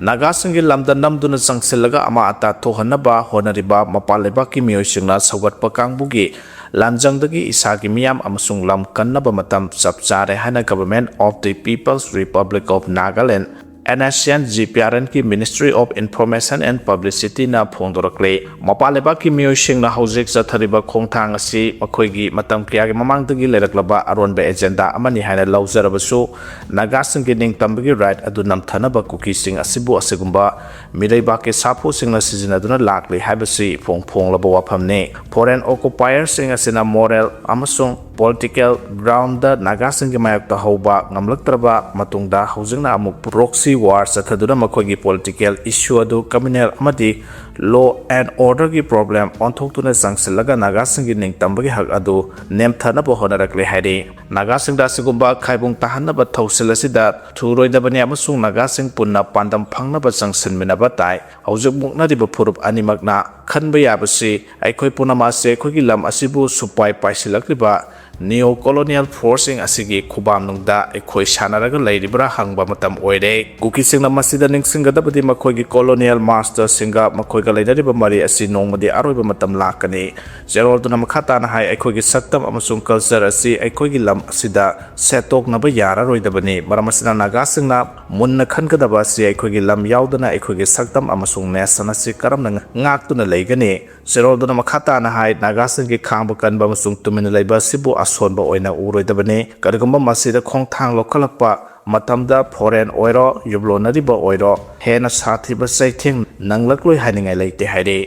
ꯅꯥꯒꯥꯁꯤꯡꯒꯤ ꯂꯝꯗ ꯅꯝꯗꯨꯅ ꯆꯪꯁꯤꯜꯂꯒ ꯑꯃꯥ ꯑꯇꯥ ꯊꯣꯛꯍꯟꯅꯕ ꯍꯣꯠꯅꯔꯤꯕ ꯃꯄꯥꯟ ꯂꯩꯕꯥꯛꯀꯤ ꯃꯤꯑꯣꯏꯁꯤꯡꯅ ꯁꯧꯒꯠꯄ ꯀꯥꯡꯕꯨꯒꯤ ꯂꯥꯟꯖꯪꯗꯒꯤ ꯏꯁꯥꯒꯤ ꯃꯤꯌꯥꯝ ꯑꯃꯁꯨꯡ ꯂꯝ ꯀꯟꯅꯕ ꯃꯇꯝ ꯆꯞ ꯆꯥꯔꯦ ꯍꯥꯏꯅ Government of the People's Republic of Nagaland, N S N G P R N ꯀꯤ Ministry of Information and Publicity ꯅ ꯐꯣꯡꯗꯣꯔꯛꯂꯤ꯫ ꯃꯄꯥꯟ ꯂꯩꯕꯥꯛꯀꯤ ꯃꯤꯑꯣꯏꯁꯤꯡꯅ ꯍꯧꯖꯤꯛ ꯆꯠꯊꯔꯤꯕ ꯈꯣꯡꯊꯥꯡ ꯑꯁꯤ ꯃꯈꯣꯏꯒꯤ ꯃꯇꯝ ꯀꯌꯥꯒꯤ ꯃꯃꯥꯡꯗꯒꯤ ꯂꯩꯔꯛꯂꯕ ꯑꯔꯣꯟꯕ agenda ꯑꯃꯅꯤ ꯍꯥꯏꯅ ꯂꯧꯖꯔꯕꯁꯨ, ꯅꯥꯒꯥꯁꯤꯡꯒꯤ ꯅꯤꯡꯇꯝꯕꯒꯤ right ꯑꯗꯨ ꯅꯝꯊꯅꯕ ꯀꯨꯀꯤꯁꯤꯡ ꯑꯁꯤꯕꯨ ꯑꯁꯤꯒꯨꯝꯕ ꯃꯤꯔꯩꯕꯥꯛꯀꯤ ꯁꯥꯐꯨꯁꯤꯡꯅ ꯁꯤꯖꯤꯟꯅꯗꯨꯅ ꯂꯥꯛꯂꯤ ꯍꯥꯏꯕꯁꯤ ꯏꯐꯣꯡ ꯐꯣꯡꯂꯕ ꯋꯥꯐꯝꯅꯤ꯫ Foreign occupierꯁꯤꯡ ꯑꯁꯤꯅ moral ꯑꯃꯁꯨꯡ political groundꯗ ꯅꯥꯒꯥꯁꯤꯡꯒꯤ ꯃꯥꯌꯣꯛꯇ ꯍꯧꯕ ꯉꯝꯂꯛꯇ꯭ꯔꯕ ꯃꯇꯨꯡꯗ, ꯍꯧꯖꯤꯛꯅ ꯑꯃꯨꯛ proxy war ꯆꯠꯊꯗꯨꯅ ꯃꯈꯣꯏꯒꯤ political issue ꯑꯗꯨ communal ꯑꯃꯗꯤ law and orderꯒꯤ problem ꯑꯣꯟꯊꯣꯛꯇꯨꯅ ꯆꯪꯁꯤꯜꯂꯒ ꯅꯥꯒꯥꯁꯤꯡꯒꯤ ꯅꯤꯡꯇꯝꯕꯒꯤ ꯍꯛ ꯑꯗꯨ ꯅꯦꯝꯊꯅꯕ ꯍꯣꯠꯅꯔꯛꯂꯦ ꯍꯥꯏꯔꯤ꯫ ꯅꯥꯒꯥꯁꯤꯡꯗ ꯑꯁꯤꯒꯨꯝꯕ ꯈꯥꯏꯕꯨꯡ ꯇꯥꯍꯟꯅꯕ ꯊꯧꯁꯤꯜ ꯑꯁꯤꯗ ꯊꯨꯔꯣꯏꯗꯕꯅꯤ ꯑꯃꯁꯨꯡ ꯅꯥꯒꯥꯁꯤꯡ ꯄꯨꯟꯅ ꯄꯥꯟꯗꯝ ꯐꯪꯅꯕ ꯆꯪꯁꯤꯟꯃꯤꯟꯅꯕ ꯇꯥꯏ꯫ ꯍꯧꯖꯤꯛ ꯃꯨꯛꯅꯔꯤꯕ ꯐꯨꯔꯨꯞ ꯑꯅꯤꯃꯛꯅ ꯈꯟꯕ ꯌꯥꯕꯁꯤ, ꯑꯩꯈꯣꯏ ꯄꯨꯝꯅꯃꯛ ꯑꯁꯤ ꯑꯩꯈꯣꯏꯒꯤ ꯂꯝ ꯑꯁꯤꯕꯨ ꯁꯨꯄꯥꯏ ꯄꯥꯏꯁꯤꯜꯂꯛꯂꯤꯕ neo colonial forceꯁꯤꯡ ꯑꯁꯤꯒꯤ ꯈꯨꯕꯥꯝꯅꯨꯡꯗ ꯑꯩꯈꯣꯏ ꯁꯥꯟꯅꯔꯒ ꯂꯩꯔꯤꯕ꯭ꯔꯥ ꯍꯪꯕ ꯃꯇꯝ ꯑꯣꯏꯔꯦ꯫ ꯀꯨꯀꯤꯁꯤꯡꯅ ꯃꯁꯤꯗ ꯅꯤꯡꯁꯤꯡꯒꯗꯕꯗꯤ ꯃꯈꯣꯏꯒꯤ colonial masterꯁꯤꯡꯒ ꯃꯈꯣꯏꯒ ꯂꯩꯅꯔꯤꯕ ꯃꯔꯤ ꯑꯁꯤ ꯅꯣꯡꯃꯗꯤ ꯑꯔꯣꯏꯕ ꯃꯇꯝ ꯂꯥꯛꯀꯅꯤ꯫ ꯆꯦꯔꯣꯜꯗꯨꯅ ꯃꯈꯥ ꯇꯥꯅ ꯍꯥꯏ, ꯑꯩꯈꯣꯏꯒꯤ ꯁꯛꯇꯝ ꯑꯃꯁꯨꯡ culture ꯑꯁꯤ ꯑꯩꯈꯣꯏꯒꯤ ꯂꯝ ꯑꯁꯤꯗ ꯁꯦꯠꯇꯣꯛꯅꯕ ꯌꯥꯔꯔꯣꯏꯗꯕꯅꯤ꯫ ꯃꯔꯝ ꯑꯁꯤꯅ ꯅꯥꯒꯥꯁꯤꯡꯅ ꯃꯨꯟꯅ ꯈꯟꯒꯗꯕ ꯑꯁꯤ ꯑꯩꯈꯣꯏꯒꯤ ꯂꯝ ꯌꯥꯎꯗꯅ ꯑꯩꯈꯣꯏꯒꯤ ꯁꯛꯇꯝ ꯑꯃꯁꯨꯡ nation ꯑꯁꯤ ꯀꯔꯝꯅ ꯉꯥꯛꯇꯨꯅ ꯂꯩꯒꯅꯤ? ꯆꯦꯔꯣꯜꯗꯨꯅ ꯃꯈꯥ ꯇꯥꯅ ꯍꯥꯏ, ꯅꯥꯒꯥꯁꯤꯡꯒꯤ ꯈꯥꯡꯕ ꯀꯟꯕ ꯑꯃꯁꯨꯡ ꯇꯨꯃꯤꯟꯅ ꯂꯩꯕ ꯑꯁꯤꯕꯨ ꯑꯁꯣꯟꯕ ꯑꯣꯏꯅ ꯎꯔꯣꯏꯗꯕꯅꯤ꯫ ꯀꯔꯤꯒꯨꯝꯕ ꯃꯁꯤꯗ ꯈꯣꯡꯊꯥꯡ ꯂꯧꯈꯠꯂꯛꯄ ꯃꯇꯝꯗ, foreign ꯑꯣꯏꯔꯣ, ꯌꯨꯝꯂꯣꯟꯅꯔꯤꯕ ꯑꯣꯏꯔꯣ, ꯍꯦꯟꯅ ꯁꯥꯊꯤꯕ ꯆꯩꯊꯦꯡ ꯅꯪꯂꯛꯂꯣꯏ ꯍꯥꯏꯅꯤꯡꯉꯥꯏ ꯂꯩꯇꯦ ꯍꯥꯏꯔꯤ꯫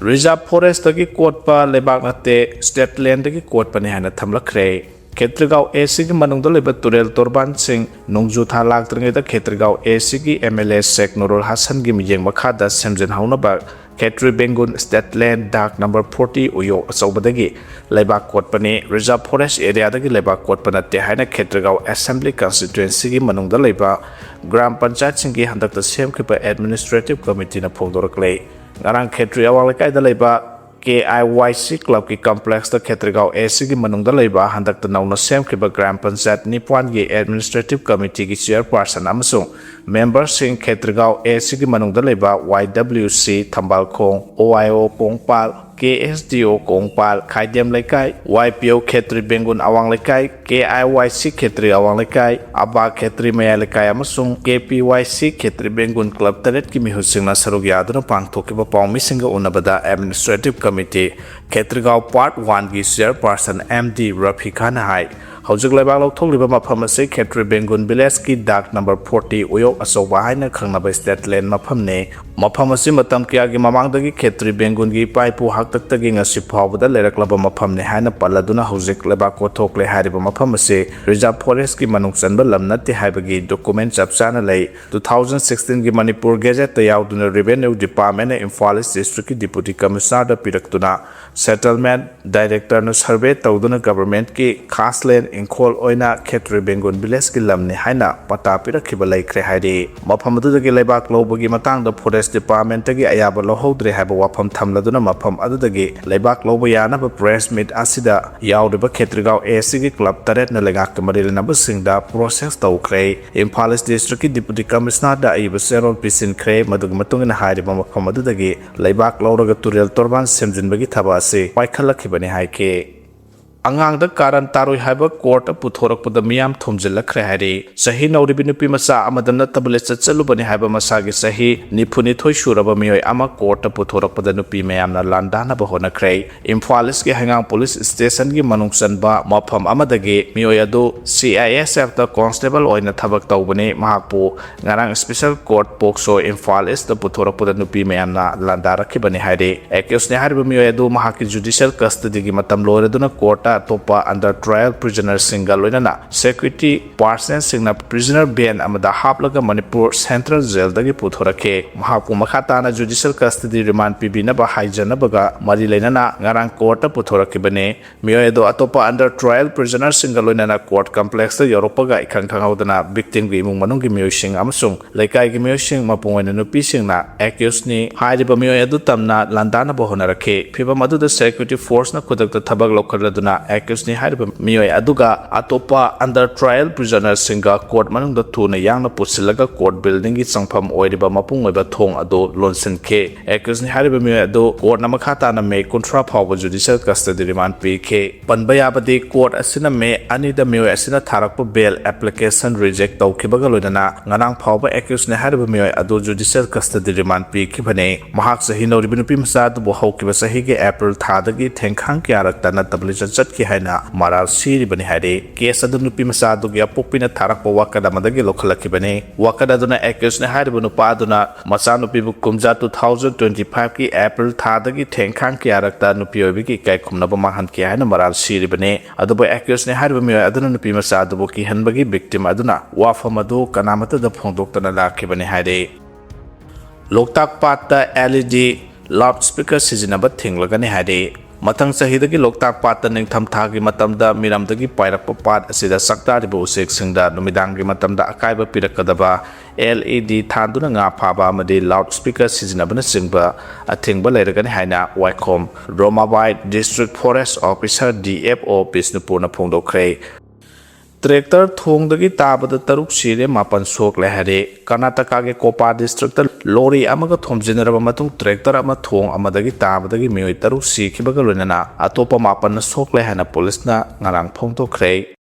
Reserve forestꯇꯒꯤ ꯀꯣꯠꯄ ꯂꯩꯕꯥꯛ ꯅꯠꯇꯦ, state landꯗꯒꯤ ꯀꯣꯠꯄꯅꯤ ꯍꯥꯏꯅ ꯊꯝꯂꯛꯈ꯭ꯔꯦ꯫ ꯈꯦꯇ꯭ꯔꯤꯒꯥꯎ ACꯒꯤ ꯃꯅꯨꯡꯗ ꯂꯩꯕ ꯇꯨꯔꯦꯜ ꯇꯣꯔꯕꯥꯟꯁꯤꯡ ꯅꯣꯡꯖꯨ ꯊꯥ ꯂꯥꯛꯇ꯭ꯔꯤꯉꯩꯗ ꯈꯦꯇ꯭ꯔꯤꯒꯥꯎ ACꯒꯤ MLA ꯁꯦꯈ ꯅꯨꯔꯨꯜ ꯍꯁꯟꯒꯤ ꯃꯤꯠꯌꯦꯡ ꯃꯈꯥꯗ ꯁꯦꯝꯖꯤꯟꯍꯧꯅꯕ ꯈꯦꯇ꯭ꯔꯤ ꯕꯦꯡꯒꯨꯟ state land dark number forty ꯎꯌꯣꯛ ꯑꯆꯧꯕꯗꯒꯤ ꯂꯩꯕꯥꯛ ꯀꯣꯠꯄꯅꯤ꯫ Reserve forest areaꯗꯒꯤ ꯂꯩꯕꯥꯛ ꯀꯣꯠꯄ ꯅꯠꯇꯦ ꯍꯥꯏꯅ ꯈꯦꯇ꯭ꯔꯤꯒꯥꯎ assembly constituencyꯒꯤ ꯃꯅꯨꯡꯗ ꯂꯩꯕ ꯒ꯭ꯔꯥꯝ ꯄꯟꯆꯥꯌꯠꯁꯤꯡꯒꯤ ꯍꯟꯗꯛꯇ ꯁꯦꯝꯈꯤꯕ administrative committeeꯅ ꯐꯣꯡꯗꯣꯔꯛꯂꯦ꯫ ꯉꯔꯥꯡ ꯈꯦꯇ꯭ꯔꯤ ꯑꯋꯥꯡ ꯂꯩꯀꯥꯏꯗ ꯂꯩꯕ KIYC clubꯀꯤ complexꯇ ꯈꯦꯇ꯭ꯔꯤꯒꯥꯎ ACꯒꯤ ꯃꯅꯨꯡꯗ ꯂꯩꯕ ꯍꯟꯗꯛꯇ ꯅꯧꯅ ꯁꯦꯝꯈꯤꯕ ꯒ꯭ꯔꯥꯝ ꯄꯟꯆꯥꯌꯠ ꯅꯤꯄꯥꯟꯒꯤ administrative committeeꯒꯤ chairperson ꯑꯃꯁꯨꯡ memberꯁꯤꯡ, ꯈꯦꯇ꯭ꯔꯤꯒꯥꯎ ACꯒꯤ ꯃꯅꯨꯡꯗ ꯂꯩꯕ YWC ꯊꯝꯕꯥꯜꯈꯣꯡ, OIO ꯄꯣꯡꯄꯥꯜ, ꯀꯦ ꯑꯦꯁ ꯗꯤ ꯑꯣ ꯀꯣꯡꯄꯥꯜ ꯈꯥꯏꯗꯦꯝ ꯂꯩꯀꯥꯏ, ꯋꯥꯏ ꯄꯤ ꯑꯣ ꯈꯦꯇ꯭ꯔꯤ ꯕꯦꯡꯒꯨꯟ ꯑꯋꯥꯡ ꯂꯩꯀꯥꯏ, ꯀꯦ ꯑꯥꯏ ꯋꯥꯏ ꯁꯤ ꯈꯦꯇ꯭ꯔꯤ ꯑꯋꯥꯡ ꯂꯩꯀꯥꯏ, ꯑꯕꯥ ꯈꯦꯇ꯭ꯔꯤ ꯃꯌꯥꯏ ꯂꯩꯀꯥꯏ ꯑꯃꯁꯨꯡ ꯀꯦ ꯄꯤ ꯋꯥꯏ ꯁꯤ ꯈꯦꯇ꯭ꯔꯤ ꯕꯦꯡꯒꯨꯟ ꯀ꯭ꯂꯕ ꯇꯔꯦꯠꯀꯤ ꯃꯤꯍꯨꯠꯁꯤꯡꯅ ꯁꯔꯨꯛ ꯌꯥꯗꯨꯅ ꯄꯥꯡꯊꯣꯛꯈꯤꯕ ꯄꯥꯎꯃꯤꯁꯤꯡꯒ ꯎꯅꯕꯗ ꯑꯦꯗꯃꯤꯅꯤꯁꯇ꯭ꯔꯦꯇꯤꯚ ꯀꯃꯤꯇꯤ ꯈꯦꯇ꯭ꯔꯤꯒꯥꯎ ꯄꯥꯔꯠ ꯋꯥꯟꯒꯤ ꯆꯤꯌꯔꯄꯥꯔꯁꯟ ꯑꯦꯝ ꯗꯤ ꯔꯐꯤ ꯈꯥꯟꯅ ꯍꯥꯏ, ꯍꯧꯖꯤꯛ ꯂꯩꯕꯥꯛ ꯂꯧꯊꯣꯛꯂꯤꯕ ꯃꯐꯝ ꯑꯁꯤ ꯈꯦꯇ꯭ꯔꯤ ꯕꯦꯡꯒꯨꯟ ꯚꯤꯂꯦꯖꯀꯤ ꯗꯥꯛ ꯅꯝꯕꯔ ꯐꯣꯔꯇꯤ ꯎꯌꯣꯛ ꯑꯆꯧꯕ ꯍꯥꯏꯅ ꯈꯪꯅꯕ ꯁ꯭ꯇꯦꯠ ꯂꯦꯟ ꯃꯐꯝꯅꯤ꯫ ꯃꯐꯝ ꯑꯁꯤ ꯃꯇꯝ ꯀꯌꯥꯒꯤ ꯃꯃꯥꯡꯗꯒꯤ ꯈꯦꯇ꯭ꯔꯤ ꯕꯦꯡꯒꯨꯟꯒꯤ ꯏꯄꯥ ꯏꯄꯨ ꯍꯥꯛꯇꯛꯇꯒꯤ ꯉꯁꯤ ꯐꯥꯎꯕꯗ ꯂꯩꯔꯛꯂꯕ ꯃꯐꯝꯅꯤ ꯍꯥꯏꯅ ꯄꯜꯂꯗꯨꯅ ꯍꯧꯖꯤꯛ ꯂꯩꯕꯥꯛ ꯀꯣꯠꯊꯣꯛꯂꯦ ꯍꯥꯏꯔꯤꯕ ꯃꯐꯝ ꯑꯁꯤ ꯔꯤꯖꯥꯔꯚ ꯐꯣꯔꯦꯁ꯭ꯠꯀꯤ ꯃꯅꯨꯡ ꯆꯟꯕ ꯂꯝ ꯅꯠꯇꯦ ꯍꯥꯏꯕꯒꯤ ꯗꯣꯀꯨꯃꯦꯟꯠ ꯆꯞ ꯆꯥꯅ ꯂꯩ꯫ ꯇꯨ ꯊꯥꯎꯖꯟ ꯁꯤꯛꯁꯇꯤꯟꯒꯤ ꯃꯅꯤꯄꯨꯔ ꯒꯦꯖꯦꯠꯇ ꯌꯥꯎꯗꯨꯅ ꯔꯦꯚꯦꯅ꯭ꯌꯨ ꯗꯤꯄꯥꯔꯠꯃꯦꯟꯅ ꯏꯝꯐꯥꯜ ꯏꯁ꯭ꯠ ꯗꯤꯁꯇ꯭ꯔꯤꯛꯀꯤ ꯗꯤꯄꯨꯇꯤ ꯀꯃꯤꯁꯅꯔꯗ ꯄꯤꯔꯛꯇꯨꯅ ꯁꯦꯇꯜꯃꯦꯟꯠ ꯗꯥꯏꯔꯦꯛꯇꯔꯅ ꯁꯔꯚꯦ ꯇꯧꯗꯨꯅ ꯒꯚꯔꯟꯃꯦꯟꯠꯀꯤ ꯈꯥꯁ ꯂꯦꯟ ꯏꯪꯈꯣꯜ ꯑꯣꯏꯅ ꯈꯦꯇ꯭ꯔꯤ ꯕꯦꯡꯒꯨꯟ ꯚꯤꯂꯦꯖꯀꯤ ꯂꯝꯅꯤ ꯍꯥꯏꯅ ꯄꯇꯥ ꯄꯤꯔꯛꯈꯤꯕ ꯂꯩꯈ꯭ꯔꯦ ꯍꯥꯏꯔꯤ꯫ ꯃꯐꯝ ꯑꯗꯨꯗꯒꯤ ꯂꯩꯕꯥꯛ ꯂꯧꯕꯒꯤ ꯃꯇꯥꯡꯗ ꯐꯣꯔꯦꯁ꯭ꯠ ꯗꯤꯄꯥꯔꯠꯃꯦꯟꯠꯇꯒꯤ ꯑꯌꯥꯕ ꯂꯧꯍꯧꯗ꯭ꯔꯦ ꯍꯥꯏꯕ ꯋꯥꯐꯝ ꯊꯝꯂꯗꯨꯅ ꯃꯐꯝ ꯑꯗꯨꯗꯒꯤ ꯂꯩꯕꯥꯛ ꯂꯧꯕ ꯌꯥꯅꯕ ꯄ꯭ꯔꯦꯁ ꯃꯤꯠ ꯑꯁꯤꯗ ꯌꯥꯎꯔꯤꯕ ꯈꯦꯇ꯭ꯔꯤꯒꯥꯎ ꯑꯦ ꯁꯤꯒꯤ ꯀ꯭ꯂꯕ ꯇꯔꯦꯠꯅ ꯂꯩꯉꯥꯛꯀꯤ ꯃꯔꯤ ꯂꯩꯅꯕꯁꯤꯡꯗ ꯄ꯭ꯔꯣꯁꯦꯁ ꯇꯧꯈ꯭ꯔꯦ꯫ ꯏꯝꯐꯥꯜ ꯏꯁ꯭ꯠ ꯗꯤꯁꯇ꯭ꯔꯤꯛꯀꯤ ꯗꯤꯄꯨꯇꯤ ꯀꯃꯤꯁꯅꯔꯗ ꯑꯏꯕ ꯆꯦꯔꯣꯜ ꯄꯤꯁꯤꯟꯈ꯭ꯔꯦ꯫ ꯃꯗꯨꯒꯤ ꯃꯇꯨꯡ ꯏꯟꯅ ꯍꯥꯏꯔꯤꯕ ꯃꯐꯝ ꯑꯗꯨꯗꯒꯤ ꯂꯩꯕꯥꯛ ꯂꯧꯔꯒ ꯇꯨꯔꯦꯜ ꯇꯣꯔꯕꯥꯟ ꯁꯦꯝꯖꯤꯟꯕꯒꯤ ꯊꯕꯛ ꯑꯁꯤ ꯄꯥꯏꯈꯠꯂꯛꯈꯤꯕꯅꯤ ꯍꯥꯏꯈꯤ꯫ ꯑꯉꯥꯡꯗ ꯀꯥꯔꯟ ꯇꯥꯔꯣꯏ ꯍꯥꯏꯕ ꯀꯣꯔꯠꯇ ꯄꯨꯊꯣꯔꯛꯄꯗ ꯃꯤꯌꯥꯝ ꯊꯣꯝꯖꯤꯜꯂꯛꯈ꯭ꯔꯦ ꯍꯥꯏꯔꯤ꯫ ꯆꯍꯤ ꯅꯧꯔꯤꯕꯤ ꯅꯨꯄꯤ ꯃꯆꯥ ꯑꯃꯗ ꯅꯠꯇꯕ ꯂꯤꯆꯠ ꯆꯠꯂꯨꯕꯅꯤ ꯍꯥꯏꯕ ꯃꯁꯥꯒꯤ ꯆꯍꯤ ꯅꯤꯐꯨꯅꯤꯊꯣꯏ ꯁꯨꯔꯕ ꯃꯤꯑꯣꯏ ꯑꯃ ꯀꯣꯔꯠꯇ ꯄꯨꯊꯣꯔꯛꯄꯗ ꯅꯨꯄꯤ ꯃꯌꯥꯝꯅ ꯂꯥꯟꯗꯥꯅꯕ ꯍꯣꯠꯅꯈ꯭ꯔꯦ꯫ ꯏꯝꯐꯥꯜ ꯏꯁ꯭ꯠꯀꯤ ꯍꯩꯉꯥꯡ ꯄꯨꯂꯤꯁ ꯁ꯭ꯇꯦꯁꯟꯒꯤ ꯃꯅꯨꯡ ꯆꯟꯕ ꯃꯐꯝ ꯑꯃꯗꯒꯤ ꯃꯤꯑꯣꯏ ꯑꯗꯨ ꯁꯤ ꯑꯥꯏ ꯑꯦꯁ ꯑꯦꯐꯇ ꯀꯣꯟꯁꯇꯦꯕꯜ ꯑꯣꯏꯅ ꯊꯕꯛ ꯇꯧꯕꯅꯤ꯫ ꯃꯍꯥꯛꯄꯨ ꯉꯔꯥꯡ ꯁ꯭ꯄꯦꯁꯦꯜ ꯀꯣꯔꯠ ꯄꯣꯛꯁꯣ ꯏꯝꯐꯥꯜ ꯏꯁ꯭ꯠꯇ ꯄꯨꯊꯣꯔꯛꯄꯗ ꯅꯨꯄꯤ ꯃꯌꯥꯝꯅ ꯂꯥꯟꯗꯥꯔꯛꯈꯤꯕꯅꯤ ꯍꯥꯏꯔꯤ꯫ ꯑꯦꯀ꯭ꯌꯨꯁꯅꯤ ꯍꯥꯏꯔꯤꯕ ꯃꯤꯑꯣꯏ ꯑꯗꯨ ꯃꯍꯥꯛꯀꯤ ꯖꯨꯗꯤꯁꯤꯌꯦꯜ ꯀꯁꯇꯗꯤꯒꯤ ꯃꯇꯝ ꯂꯣꯏꯔꯗꯨꯅ ꯀꯣꯔꯠꯇ ꯑꯇꯣꯞꯄ ꯑꯟꯗꯔ ꯇ꯭ꯔꯥꯌꯦꯜ ꯄ꯭ꯔꯤꯖꯅꯔꯁꯤꯡꯒ ꯂꯣꯏꯅꯅ ꯁꯦꯀ꯭ꯌꯨꯔꯤꯇꯤ ꯄꯥꯔꯁꯅꯦꯜꯁꯤꯡꯅ ꯄ꯭ꯔꯤꯖꯅꯔ ꯚꯦꯟ ꯑꯃꯗ ꯍꯥꯞꯂꯒ ꯃꯅꯤꯄꯨꯔ ꯁꯦꯟꯇ꯭ꯔꯦꯜ ꯖꯦꯜꯗꯒꯤ ꯄꯨꯊꯣꯔꯛꯈꯤ꯫ ꯃꯍꯥꯛꯄꯨ ꯃꯈꯥ ꯇꯥꯅ ꯖꯨꯗꯤꯁꯤꯌꯦꯜ ꯀꯁꯇꯗꯤ ꯔꯤꯃꯥꯟꯗ ꯄꯤꯕꯤꯅꯕ ꯍꯥꯏꯖꯅꯕꯒ ꯃꯔꯤ ꯂꯩꯅꯅ ꯉꯔꯥꯡ ꯀꯣꯔꯠꯇ ꯄꯨꯊꯣꯔꯛꯈꯤꯕꯅꯤ꯫ ꯃꯤꯑꯣꯏ ꯑꯗꯨ ꯑꯇꯣꯞꯄ ꯑꯟꯗꯔ ꯇ꯭ꯔꯥꯌꯦꯜ ꯄ꯭ꯔꯤꯖꯅꯔꯁꯤꯡꯒ ꯂꯣꯏꯅꯅ ꯀꯣꯔꯠ ꯀꯝꯄ꯭ꯂꯦꯛꯁꯇ ꯌꯧꯔꯛꯄꯒ ꯏꯈꯪ ꯈꯪꯍꯧꯗꯅ ꯚꯤꯛꯇꯤꯝꯒꯤ ꯏꯃꯨꯡ ꯃꯅꯨꯡꯒꯤ ꯃꯤꯑꯣꯏꯁꯤꯡ ꯑꯃꯁꯨꯡ ꯂꯩꯀꯥꯏꯒꯤ ꯃꯤꯑꯣꯏꯁꯤꯡ, ꯃꯄꯨꯡ ꯑꯣꯏꯅ ꯅꯨꯄꯤꯁꯤꯡꯅ ꯑꯦꯀ꯭ꯌꯨꯁꯅꯤ ꯍꯥꯏꯔꯤꯕ ꯃꯤꯑꯣꯏ ꯑꯗꯨ ꯇꯝꯅ ꯂꯥꯟꯗꯥꯅꯕ ꯍꯣꯠꯅꯔꯛꯈꯤ꯫ ꯐꯤꯚꯝ ꯑꯗꯨꯗ ꯁꯦꯀ꯭ꯌꯨꯔꯤꯇꯤ ꯐꯣꯔꯁꯅ ꯈꯨꯗꯛꯇ ꯊꯕꯛ ꯂꯧꯈꯠꯂꯗꯨꯅ ꯑꯦꯀ꯭ꯌꯨꯁꯅꯤ ꯍꯥꯏꯔꯤꯕ ꯃꯤꯑꯣꯏ ꯑꯗꯨꯒ ꯑꯇꯣꯞꯄ under trial prisonerꯁꯤꯡꯒ ꯀꯣꯔꯠ ꯃꯅꯨꯡꯗ ꯊꯨꯅ ꯌꯥꯡꯅ ꯄꯨꯁꯤꯜꯂꯒ ꯀꯣꯔꯠ buildingꯒꯤ ꯆꯪꯐꯝ ꯑꯣꯏꯔꯤꯕ ꯃꯄꯨꯡ ꯑꯣꯏꯕ ꯊꯣꯡ ꯑꯗꯨ ꯂꯣꯟꯁꯤꯟꯈꯤ꯫ ꯑꯦꯀ꯭ꯌꯨꯁꯅꯤ ꯍꯥꯏꯔꯤꯕ ꯃꯤꯑꯣꯏ ꯑꯗꯨ ꯀꯣꯔꯠꯅ ꯃꯈꯥ ꯇꯥꯅ ꯃꯦ ꯀꯨꯟꯊ꯭ꯔꯥ ꯐꯥꯎꯕ judicial custody remand ꯄꯤꯈꯤ꯫ ꯄꯟꯕ ꯌꯥꯕꯗꯤ, ꯀꯣꯔꯠ ꯑꯁꯤꯅ ꯃꯦ ꯑꯅꯤꯗ ꯃꯤꯑꯣꯏ ꯑꯁꯤꯅ ꯊꯥꯔꯛꯄ bail application reject ꯇꯧꯈꯤꯕꯒ ꯂꯣꯏꯅꯅ ꯉꯔꯥꯡ ꯐꯥꯎꯕ ꯑꯦꯀ꯭ꯌꯨꯁꯅꯤ ꯍꯥꯏꯔꯤꯕ ꯃꯤꯑꯣꯏ ꯑꯗꯨ judicial custody remand ꯄꯤꯈꯤꯕꯅꯤ꯫ ꯃꯍꯥꯛ ꯆꯍꯤ ꯅꯧꯔꯤꯕ ꯅꯨꯄꯤ ꯃꯆꯥ ꯑꯗꯨꯕꯨ ꯍꯧꯈꯤꯕ ꯆꯍꯤꯒꯤ ꯑꯦꯄ꯭ꯔꯤꯜ ꯊꯥꯗꯒꯤ ꯊꯦꯡꯈꯥꯡ ꯀꯌꯥꯔꯛꯇ ꯅꯠꯇꯕ ꯂꯤꯆꯠ ꯆꯠꯈꯤ ꯍꯥꯏꯅ ꯃꯔꯥꯜ ꯁꯤꯔꯤꯕꯅꯤ ꯍꯥꯏꯔꯤ꯫ ꯀꯦꯁ ꯑꯗꯨ ꯅꯨꯄꯤ ꯃꯆꯥ ꯑꯗꯨꯒꯤ ꯑꯄꯣꯛꯄꯤꯅ ꯊꯥꯔꯛꯄ ꯋꯥꯀꯠ ꯑꯃꯗꯒꯤ ꯂꯧꯈꯠꯂꯛꯈꯤꯕꯅꯤ꯫ ꯋꯥꯀꯠ ꯑꯗꯨꯅ ꯑꯦꯀ꯭ꯌꯨꯁꯅꯤ ꯍꯥꯏꯔꯤꯕ ꯅꯨꯄꯥ ꯑꯗꯨꯅ ꯃꯆꯥꯅꯨꯄꯤꯕꯨ ꯀꯨꯝꯖꯥ two thousand twenty fiveꯀꯤ ꯑꯦꯄ꯭ꯔꯤꯜ ꯊꯥꯗꯒꯤ ꯊꯦꯡꯈꯥꯡ ꯀꯌꯥꯔꯛꯇ ꯅꯨꯄꯤ ꯑꯣꯏꯕꯒꯤ ꯏꯀꯥꯏ ꯈꯨꯝꯅꯕ ꯃꯥꯡꯍꯟꯈꯤ ꯍꯥꯏꯅ ꯃꯔꯥꯜ ꯁꯤꯔꯤꯕꯅꯤ꯫ ꯑꯗꯨꯕꯨ ꯑꯦꯀ꯭ꯌꯨꯁꯅꯤ ꯍꯥꯏꯔꯤꯕ ꯃꯤꯑꯣꯏ ꯑꯗꯨꯅ ꯅꯨꯄꯤ ꯃꯆꯥ ꯑꯗꯨꯕꯨ ꯀꯤꯍꯟꯕꯒꯤ victim ꯑꯗꯨꯅ ꯋꯥꯐꯝ ꯑꯗꯨ ꯀꯅꯥꯃꯠꯇꯗ ꯐꯣꯡꯗꯣꯛꯇꯅ ꯂꯥꯛꯈꯤꯕꯅꯤ ꯍꯥꯏꯔꯤ꯫ ꯂꯣꯛꯇꯥꯛ ꯄꯥꯠꯇ L E D loudspeaker ꯁꯤꯖꯤꯟꯅꯕ ꯊꯤꯡꯂꯒꯅꯤ ꯍꯥꯏꯔꯤ꯫ ꯃꯊꯪ ꯆꯍꯤꯗꯒꯤ ꯂꯣꯛꯇꯥꯛ ꯄꯥꯠꯇ ꯅꯤꯡꯊꯝꯊꯥꯒꯤ ꯃꯇꯝꯗ ꯃꯤꯔꯝꯗꯒꯤ ꯄꯥꯏꯔꯛꯄ ꯄꯥꯠ ꯑꯁꯤꯗ ꯆꯥꯛꯇꯥꯔꯤꯕ ꯎꯆꯦꯛꯁꯤꯡꯗ ꯅꯨꯃꯤꯗꯥꯡꯒꯤ ꯃꯇꯝꯗ ꯑꯀꯥꯏꯕ ꯄꯤꯔꯛꯀꯗꯕ L E D ꯊꯥꯟꯗꯨꯅ ꯉꯥ ꯐꯥꯕ ꯑꯃꯗꯤ loudspeaker ꯁꯤꯖꯤꯟꯅꯕꯅꯆꯤꯡꯕ ꯑꯊꯤꯡꯕ ꯂꯩꯔꯒꯅꯤ ꯍꯥꯏꯅ Waikhom Romabai District Forest Officer, D F O, ꯕꯤꯁꯅꯨꯄꯨꯔꯅ ꯐꯣꯡꯗꯣꯛꯈ꯭ꯔꯦ꯫ ꯇ꯭ꯔꯦꯛꯇꯔ ꯊꯣꯡꯗꯒꯤ ꯇꯥꯕꯗ ꯇꯔꯨꯛ ꯁꯤꯔꯦ, ꯃꯥꯄꯟ ꯁꯣꯛꯂꯦ ꯍꯥꯏꯔꯦ꯫ ꯀꯔꯅꯥꯇꯀꯥꯒꯤ ꯀꯣꯄꯥ ꯗꯤꯁꯇ꯭ꯔꯤꯛꯇ ꯂꯣꯔꯤ ꯑꯃꯒ ꯊꯣꯝꯖꯤꯟꯅꯔꯕ ꯃꯇꯨꯡ ꯇ꯭ꯔꯦꯛꯇꯔ ꯑꯃ ꯊꯣꯡ ꯑꯃꯗꯒꯤ ꯇꯥꯕꯗꯒꯤ ꯃꯤꯑꯣꯏ ꯇꯔꯨꯛ ꯁꯤꯈꯤꯕꯒ ꯂꯣꯏꯅꯅ ꯑꯇꯣꯞꯄ ꯃꯥꯄꯟꯅ ꯁꯣꯛꯂꯦ ꯍꯥꯏꯅ ꯄꯨꯂꯤꯁꯅ ꯉꯔꯥꯡ ꯐꯣꯡꯗꯣꯛꯈ꯭ꯔꯦ꯫